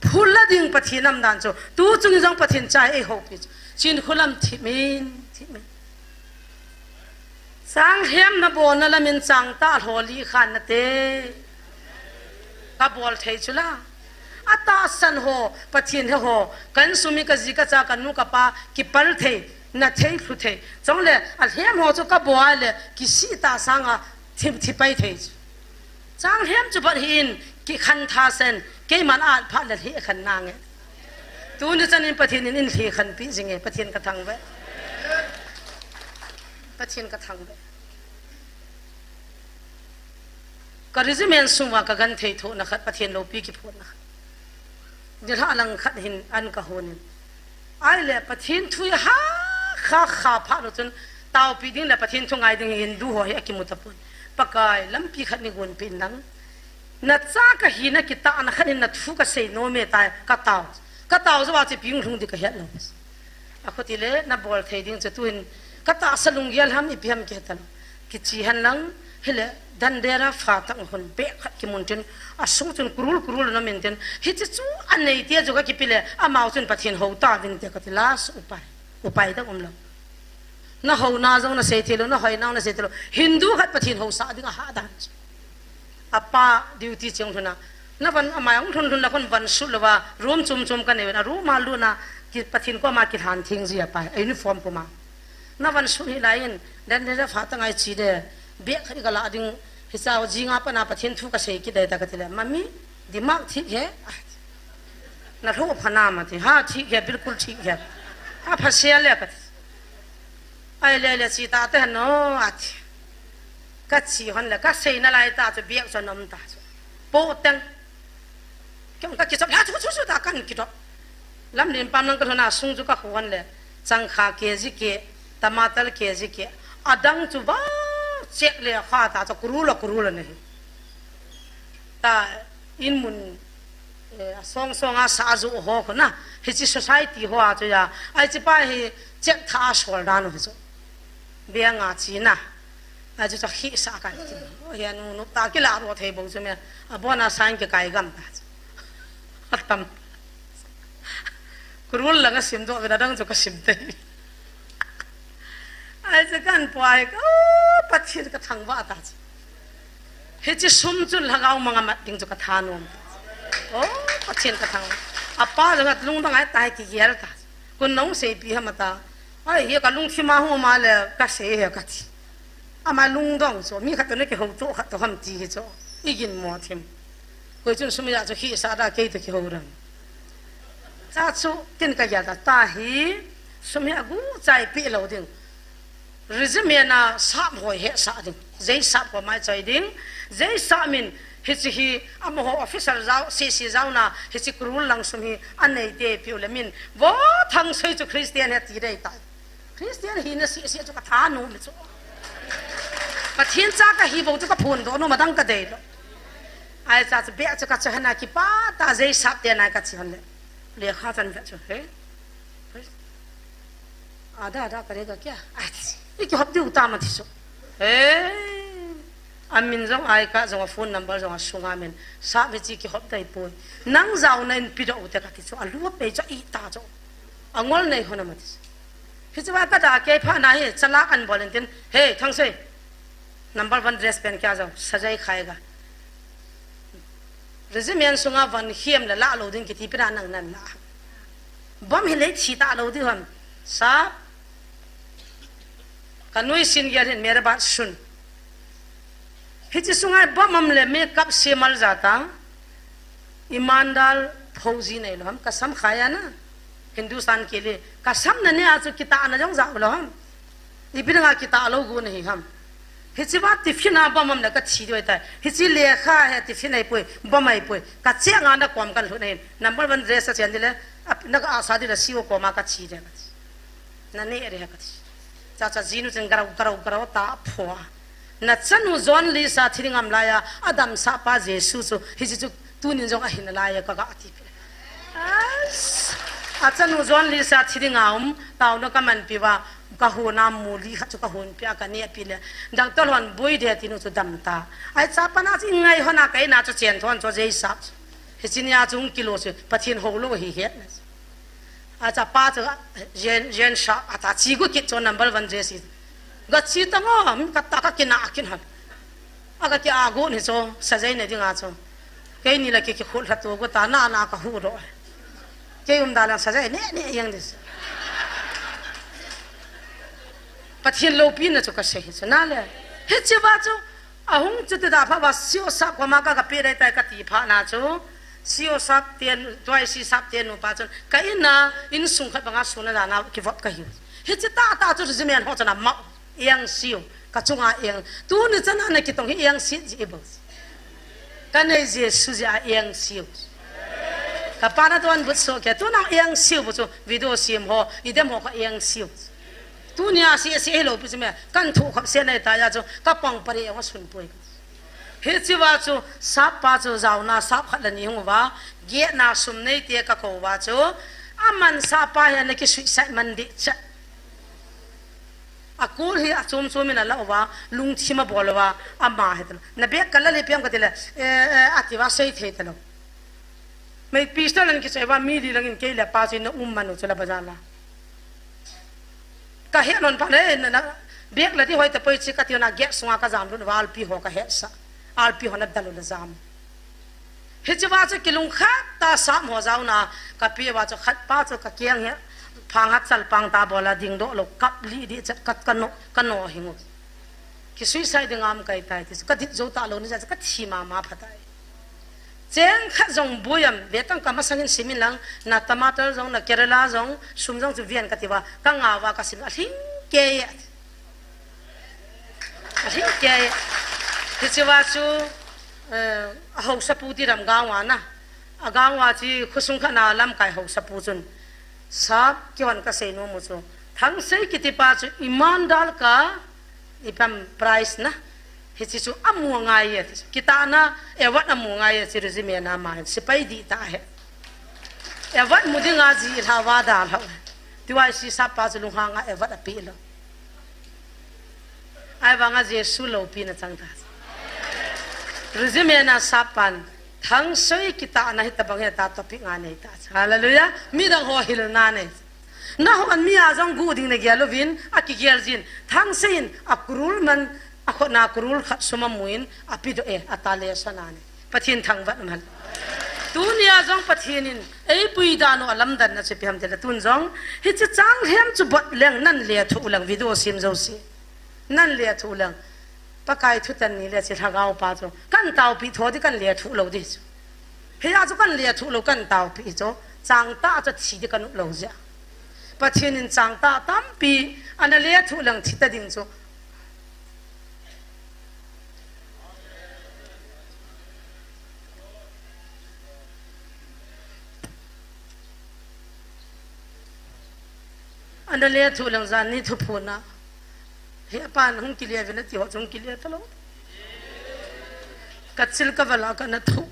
Phul la ding Pathen um dan chu. Tu chung jong Pathen cha eihoupi chu. Chinkholam thim in, thim in. Chang lhem na bolna lamin chang tah lholi khan nate. Kabol thei chu la. Atahsan ho, Pathen he ho, ka insung mi kaji kacha kanu kapa, kipal thei, na thei, lhu thei. Chule, alhem ho chu kabol le, kisih tah sanga, thi, thi pai thei chu. Chang lhem chu bat hih in, kikhen tha sen, keiman at phat le lheh khen nange. Tuni chan in Pathen in eilheh khenpi jinge, Pathen kathangvah. Pathen kathangvah. Ka regiment sunga kagenthei thohna khat, Pathen loupi kiphutna khat. Nilhah lang khat hin an kahon in. Ahile Pathen thu hi ha kha kha phat u chun taopi ding le Pathen thu ngai ding hi Hindu ho hi akimu tapon. Pakai, lampi khat neigonpeh in lang. Nacha kahina kitahna khat in nathu kasei nom e tia katao. Katao jou a chu ipi hung lhung ding kahet lou. Akhuti le nabol thei ding chu tuhin katahsa lunggel ham ipi ham kihe talou. Kiche hen lang, hile Dandera Phatak hun beh khat kimun tin, asung chun kurul kurul na min tin, hiche chu anei te chu kakipe le, amau chun Pathen hou tauvin te kati last upai, upai dang umlou. Nahouna jong nasei thei lou, nahoina jong nasei thei lou. Hindu khat Pathen housah ding aha dan chu. Apa duty cheng lhun a. Navan amai hung lhun lhun la khun van sut louva, room chom chom kanei uvin, a room a lut na, ki Pathen koma kilhan theng ji apai, a uniform puma. Navan sut hih lai in, Dandera Phatak ngai che de, beh khat kalah ding, hichea jing a pat na Pathen thu kasei kit ding tia kati le, mami, दिमाग ठीक है? Na lhu pha nam ati. Ha, thik he, bilkul thik he. Ha, pha sia le ka ti. Ai le le chi ta te no ati. Ka chi hon le, ka sei na lai ta chu biak chu nom ta chu. Po teng. Kei ka kichop, ha, chu, chu, chu, ta kan kidop. Lamlen pam lang ka lhun a sung chu ka khu hon le. Changkha K G ke, tamatar K G ke. Adang chu ba chek le kha ta chu kurul a kurul a nei. Ta in mun, eh, a song song a sa a zu ho khu na. Hichi society ho a chu ya. Ai chi pa hi chek tha a sol dan hi chu. Bia nga chi na. A chu cha khi sa kan ti. O, hia nu, nu ta ki la ro thei bo chu me. A bona sign ke kai gam ta chu. A tam. Kurul lang a sim do ve na dang chu ka sim te. Ai chu kan puai ka, o, Pathian ka thangvah ta chu. Hichi sum chu lhagao manga mat ding chu ka thanom ta chu. O, Pathian ka thang. A pa langa lungdong ai tai ki yer ta chu. Kun nong sei pi hama ta. Ai, hi ka lungthim a hu ma le ka sei he ka ti. Ama lungdong chu, mi khat to ne ke ho to khat to ham ti hi chu. I gin mo thim. Koi chun sum ya chu khi sa da kei to ki ho ram. Cha chu kin ka ya ta ta hi, sum hi a gu chai pi lo ding. Regiment a sap hoi he sa ding. Jei sap ko mai chai ding. Jei sa min hichi hi amaho officer zau, C C zau na hichi kurul lang sum hi a nei te piu le min. Vo thang soi chu Christian he ti dei ta. Christian hi na si, si chu ka thanom chu. Pathian cha ka hi bo chu ka phun do no ma dang ka dei lo. Ai cha chu bia chu ka chu hana ki pa ta jei sap te na ka chi hon le. Le kha chan ve chu he. Ada, ada ka re ka kya? Ai, i ki hop diu ta ma ti chu. He. A min jong ai ka jong a phone number jong a sunga min. Sa ve chi ki hop dai poi. Nang zau na in pi do u te ka ti chu. A lu pe cha i ta chu. A ngol nei hona ma ti chu. Hichu va ka da kei pha na hi, chalak an bol in tin, "Hey, Thangsei, number one dress pen kya jao, sajai khaiga." Regiment sunga van hiam le la lo ding kiti pina nang nan la. Bom hi lei thi ta lo di ham. Sa, ka nui sin gel hin mere bat sun. Hichi sunga bom am le makeup se mal jata. Imandal phauji nei lo ham, ka sam khaya na. Hindustan ke liye, ka sam na ne a chu kita na jong ja lo ham. Ipi nga kita lo gu nahi ham. Hichi va tiffin a bom am le ka thi doi tai. Hichi lekha he tiffin ai poi, bom ai poi. Ka che nga na kom kan lhu nahi. Number one dress a chen dile, ap-, na ka asa dile siu ko ma ka thi de. Na ne re ka thi. Cha cha jinu chen garau, garau, garau ta phoa. Na chanu John Lisa thi ding am laiya, adam sa pa Jesu chu, hichi chu tunin jong ahin laiya ka ga ti pe. As, a chanu John Lisa thi ding a um, tau na ka man pi va, ka hu na mu li kha chu ka hun pi a ka ne pi le. Doctor hon bui de ti nu chu dam ta. Ai cha pa na chi ngai hona kai na chu chen thon chu jei sa. Hichi nia chu kilo chu, Pathian ho lo hi he. Acha pa chu, jen, jen sa, ata chi gu kit chu number one dress hi. Ga chi ta ngo, mi ka ta ka kina kin han. Aga ki a gu ni chu, sajai ne ding a chu. Kei ni la ki ki khul hla tu gu ta na na ka hu ro. Kei um da lang sajai ne ne yang dis. Pathian lo pi na chu ka sei chu na le. Hichi va chu, Ahung chu ti da pha va sio sap ko ma ka ka pe dai tai ka ti pha na chu. Sio sap ten, tuai si sap ten nu pa chun. Ka in na, in sung khat banga suna da na ki vop ka hiu. Hichi ta ta chu regiment ho chana ma. Iang siu. Ka chunga iang. Tuni chana na ki tong hi iang si ji i bo. Ka nei Jesu ji a iang siu. Ka pa na don but so ke. Tu na iang siu bu chu. Video sim ho. I dem ho ka iang siu. Tunia si, si hilo pi chu me, kan thu khop se nei ta ya chu, ka pang pari ang sun pui. Hichi va chu, sap pa chu, jauna sap khat la ni hung va, giet na sum nei te ka ko va chu, aman sap pa he na ki suicide man di cha. A kul hi a chum chum in a la va, lungthim a bol va, ama he ta. Na bek ka la le piang ka ti le, eh, eh, a ti va sei thei ta lo. Mei pistol an ki sei va, mi li lang in kei le pa chu in na um manu chu la bazar la. Ka he non pa le, na, na, bek la di hoi ta poi chi ka ti na gate sunga ka jam lut va alpi ho ka he sa. Alpi ho na dalu na jam. Hichi va chu kilung khat ta sam ho jauna ka pi va chu khat pa chu ka kiang he. Phang hat chal pang ta bola ding do lo kap li di chat kat ka no, ka no hingu. Ki suicide ding am kai tai ti chu ka dit jo ta lo ni cha ka thi ma ma pha tai. Cheng khat jong buiam, ve tang ka masangin simin lang, na tomato jong, na Kerala jong, sum jong chu vian ka tiva, ka ngauva ka sim, alhing kei e. Alhing kei e. Hicheva chu, eh, a haosapu ti ram gangva na. A gangva chi khosung khat na lamkai haosapu chun. Sap kihon ka sei nom u chu. Thangsei kitipa chu imandal ka ipam prize na. Hichi chu amu ngai e. Kitahna award amu ngai e chi regiment a ma hin. Sipai di ta he. Award mu dinga ji lha va da lha. Tiwai si sap pa chu lunghanga award api lo. Ahivanga Jesu loupina chang ta. Regiment a sap pan. Thangsei kitahna hitabang heta topic nga nei ta. Hallelujah. Midang ho hilna nei. Nahon mi a jong gu ding na gel uvin, akigel jin. Thangsei in a kurul man, a khotna kurul khat sum amuin, api doh e, ata le sana nei. Pathen thangvah man. Tunia jong Pathen in, eipui dan u alamdanna chu ipi ham tile tun jong, hichi Changlhem chu bot leng nan lethuh u leng video sim jouse. Nan lethuh u leng. Pakai thutan ni le chi lhagao pa chu. Kan taopi tho di kan lethuh lou di chu. Hiya chu kan lethuh lou kan taopi chu. Changtah chu thi di kan ut lou jeh. Pathen in changtah tampi ana lethuh leng thi ta ding chu. Ana lethuh leng jan ni thuphon a. He apan hung kile vin ati ho chu hung kile talou. Ka chil ka vala kana thu.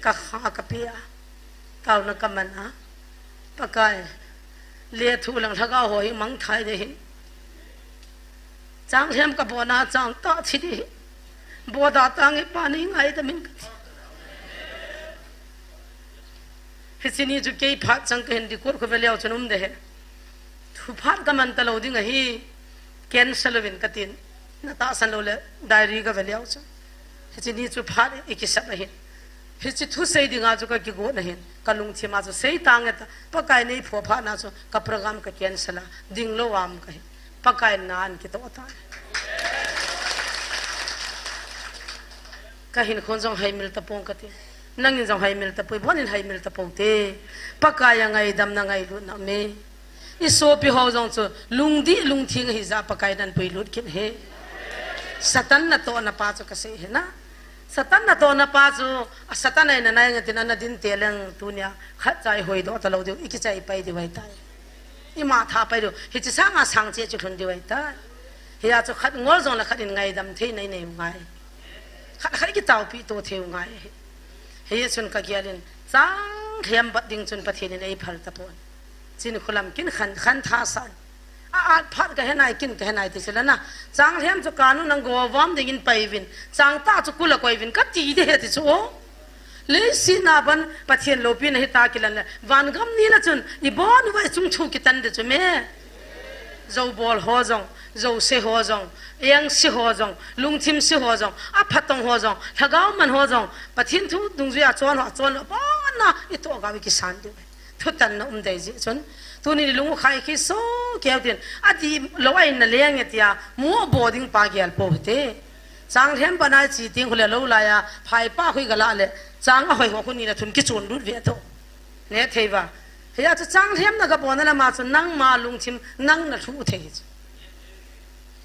Ka kha ka pia. Taona ka man a. Pakai. Lethuh leng lhagao ho hi mangthai de hi. Changlhem ka bona changtah thi di hi. Boda tang hi pa nei ngaidam in ka thi. Hichi ni chu kei phat chang ka hin record khu ve leu chun um de he. Thu phat ka man talou ding ahi. Cancel uvin ka tin. Na tahsan lou le diary ka ve leu chun. Hichi ni chu phat i kisap ahin. Hichi thu sei dinga chu ka kigot ahin. Ka lungthim a chu sei tange ta. Pakai nei pho phat na chu ka program ka cancel a. Ding lou am ka hi. Pakai na an kitoh ta. Ka hinkhon jong haimil tapong ka ti. Nangin jong haimil tapoi, bonin haimil tapo te. Pakai a ngaidam na ngailut na me. I sopi ho jong chu lungdih lungtheng ahi jeh a Pakai nan puilut kit he. Satan natohna pa chu ka sei he na. Satan natohna pa chu, a Satan a ina nai ngatin ana din te leng tunia khat cha i hoidoh talou diu, i kicha i pai diu ahitai. I ma tha pai diu, hichi sanga sang che chu lhun diu ahitai. Hiya chu khat ngol jong le khat in ngaidam thei nei nei u ngai. Khat khat i kitaopi to thei u ngai. Hiya chun ka gel in, Changlhem bat ding chun Pathen in ei phal tapon. Chin khulam kin khan, khan tha san. A at phat ka he nai, kin ka he nai ti sila na. Changlhem chu kanu nang go vam ding in pai vin. Changtah chu kula koi vin. Ka ti de he ti chu o. Leiset na ban Pathen loupina hita kilan le. Van gam ni la chun, i bon uva i chung thu kitan de chu me. Zobol ho jong, Zose ho jong, Engse ho jong, Lungthimse ho jong, Aphatong ho jong, Lhagao man ho jong, Pathen thu dungjui a chon ho, a chon ho, bon na, i toh gao i kisan diu. Thutanna um dei jeh chun. Tuni lung u khai khi so keu tin. Adih lou a in na leng e tia. Mu bo ding pa gel po hite. Changlhem bana chi ting khu le lou lai a. Phai pa khu i ga la le. Chang a hoi ho khu ni le thum kichun lut ve to. Ne thei va. Hiya chu Changlhem na ga bona lama chu nangma lungthim nang na thu thei chu.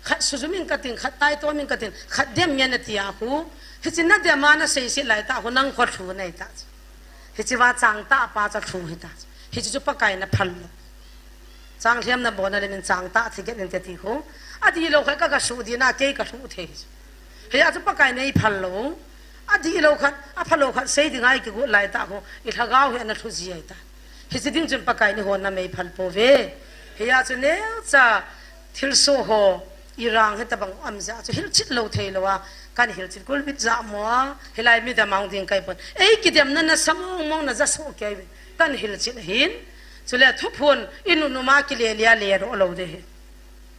Khat sujum in ka tin, khat taitom in ka tin, khat dem ngen na tia khu. Hichi na dem a na sei se lai ta khu nang khu thu nei ta chu. Hichi va Changtah pa cha thu hi ta. Hichi chu Pakai na phal lo. Changlhem na bona le min Changtah thi get in te ti khu. Adih lou khat ka ga su di na kei ka thu thei. Hiya chu Pakai nei phal lo. Adih lou khat, aphal lou khat sei ding ai kigot lai ta khu. I lhagao hi ana thu ji ai ta. Hichi ding chun Pakai ni hon na mei phal po ve. Hiya chu neu cha thilsoh ho. I rang hitabang am jeh chu hilchet lou thei lou a, kan hilchet kulbit jamo a, hilai mi damang ding kai pon. Ei kidemna na sa mong mong na ja so kei ve. Kan hilchet hin. Chule thuphon i nunuma kile lia le ro lou de hi.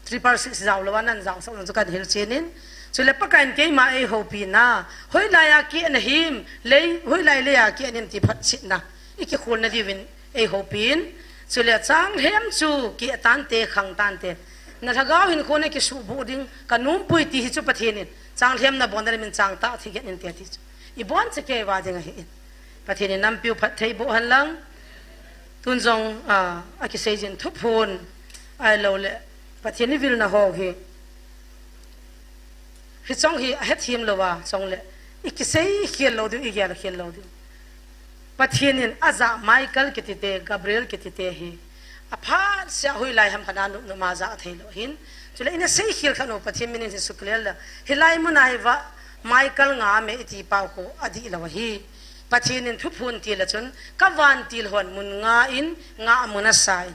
Triple six jao lou a nan jao sa chu kan hilchet in. Chule Pakai in keima ei houpi na. Hoilai a ki na him, lei, hoilai lei a ki na him ti phat chet na. I kikhol na diuvin ei houpi in. Chule Changlhem chu ki atan te khang tan te. Na lhagao hin khon a kisuh bu ding ka numpui ti hi chu Pathen in. Changlhem na bon na min Changtah thi get in te ti chu. Ibon chakei va ding ahi. Pathen in nampiu phatthei boh hen lang. Tun jong, a, akisei jin thuphon. Ahilou le, Pathen ivilna ho hi. Hiche hi ahethem lou va, chule. Ikisei khel lou diu, igel khel lou diu. Pathen in ajah Michael kiti te, Gabriel kiti te hi. Aphat sea hoilai ham khat a nop nop ma ajah thei lou hin. Chule ina sei khel khat u Pathen min in hi sukle la. Hilai mun a hi va Michael nga me iti pau khu adih lou ahi. Pathen in thuphon til a chun ka vantil hon mun nga in nga mun a sa in.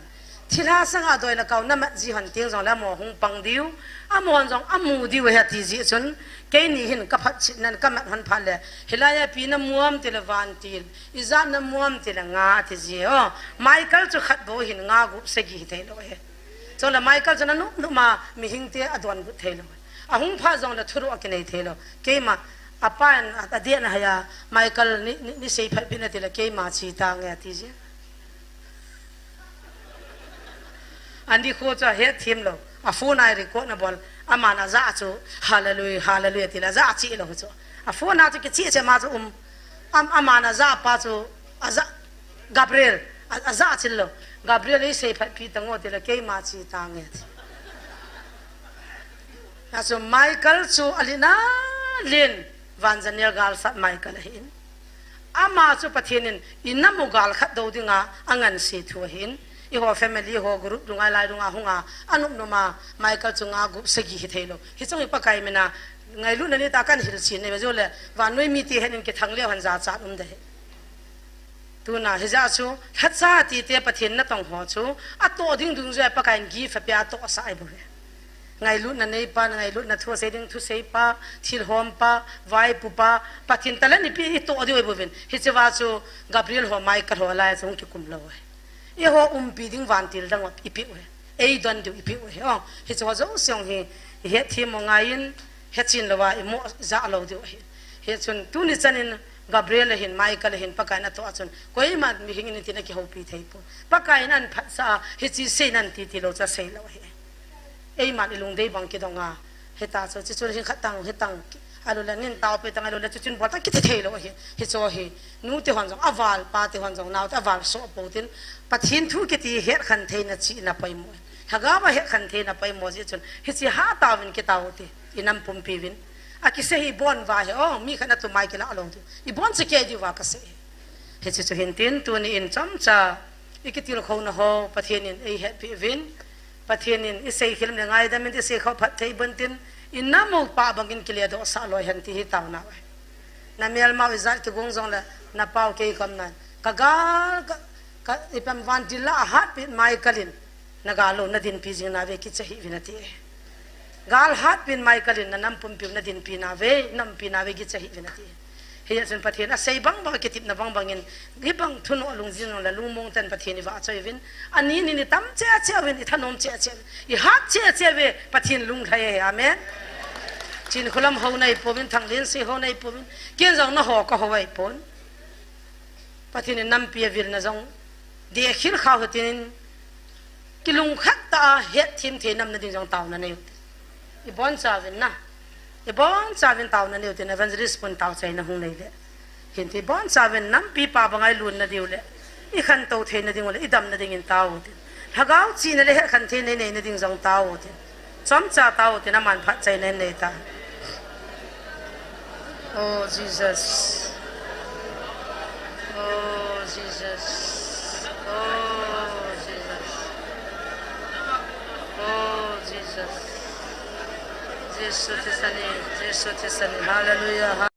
Thilha sanga doi le kau na mat ji hon teng jong le amaho hung pang diu. Amaho jong amu diu ahi ati ji chun. Keini hin ka phatchet nan ka mat hon phat le. Hilai a ipi na mu am ti le vantil. Ijat na mu am ti le nga ati ji o. Michael chu khat bou hin nga gup sagi hi thei lou ahi. Chule Michael chu na nop nop ma mihing te adonbut thei lou. Ahung pha jong le thuru akinei thei lou. Keima, apa in adeh na haya, Michael ni, ni, ni sei phat pin ati le keima chi tange ati ji. Ani kho chu ahethem lou. A phone a record na bol. Aman ajah chu, hallelujah, hallelujah, ti le ajah chi lou chu. A phone a chu kichi che ma chu um. Am, aman ajah pa chu, ajah, Gabriel, a, ajah chi lou. Gabriel isei phat pi tango ti le keima chi tange ti. Achu Michael chu alina lin. Van Daniel galsat Michael ahin. Ama chu Pathen in inam u gal khat dou dinga anganse thu ahin. Eiho family ho group dunga lai dunga hunga anop nop ma Michael chu nga gup sagi hi thei lou. Hiche hi Pakai mina ngailutna nei ta kan hilchen nei ve jole vannoi mite hin kithang leu hen jachat um ding ahi. Tuna hijeh chu lhacha tite Pathen natong ho chu atoh ding dungjui a Pakai in gift apia atohsah ahi bou ve. Ngailutna neipa, ngailutna thu asei ding thuseipa, thilhompa, vaipupa, Pathen talent ipi itoh diu ahi bouvin. Hicheva chu Gabriel ho, Michael ho alai a chu hung kikum lou ahi. Eiho umpi ding vantil dang ipi u ahi. Eidon diu ipi u ahi. Oh, hiche ho jouse jong hi, ihethem u angaiyin, hechen louva imo jah lou diu ahi. Hichun tuni chanin Gabriel ahin, Michael ahin, Pakai in atoh a chun koima mihing in tin akihoupi thei pon. Pakai in aphatsah a, hiche sei nan titi lou chu asei lou ahi. Eiman ilungdei bang kidong a. Hita chu, chuchun hin khat tang, hitang, alou le nin taopi tang, alou le chuchun bol tang kiti thei lou ahi. Hiche hi, nute hon jong aval, pate hon jong naote aval soh pou tin. Pathen thu kiti hetkhen theina chihna poimo. Lhagao a hetkhen theina poimo jeh chun. Hiche ha taovin kitao u hite. Inam pumpi uvin. Akisei hi ibon uva hi, oh, mi khat na tumai kila lou diu. Ibon chakei diuva kasei. Hiche chu hin tin, tuni in chomcha. Ikitilkhouna ho, Pathen in eihetpi uvin. Pathen in isei khel le ngaidam in isei khel phatthei boh in tin, inam u pa bangin kiledohsah loi hen ti hi taona u ahi. Na melmau ijat kigong jongle, na pau kei kom nan. Ka gal, ka, ka, ipi ham vantil a ahatpi Michael in, na gal lou, na dinpi jing nauve kicha hih uvin ati. Gal hatpi Michael in, na nam pumpi u na dinpi nauve, na umpi nauve kicha hih uvin ati. Hijeh chun Pathen asei bang bang, akitepna bang bangin, hibang thunoh lungjin le lungmong tah in Pathen ivahchoi uvin. Ani ni ni tam cheh cheh uvin, ithanom cheh cheh uvin, ihat cheh cheh uve, Pathen lunglhai ahi, amen. Chinkholam ho neipouvin, Thanglense ho neipouvin, ken jong nangho kahou ahipon. Pathen in nampi avilna jong, deikhel khah u hitin, kilungkhat tah a hetthem thei nam nading jong taona nei u hite. Ibonchauvin na. Ibonchauvin taona nei u hite, Evangelist pun taochaina hung nei le. Hinte ibonchauvin nampi pa banga ilun nadiu le. Ikhantou thei nading u le, idam nading in tao u hite. Lhagao chihna le hetkhen theina nei nading jong tao u hite. Chomcha tao u hite, aman phatchaina nei ta. Oh, Jesus. Oh, Jesus. Oh, Jesus. Oh, Jesus. Jesu thisa nei, Jesu thisa nei. Hallelujah.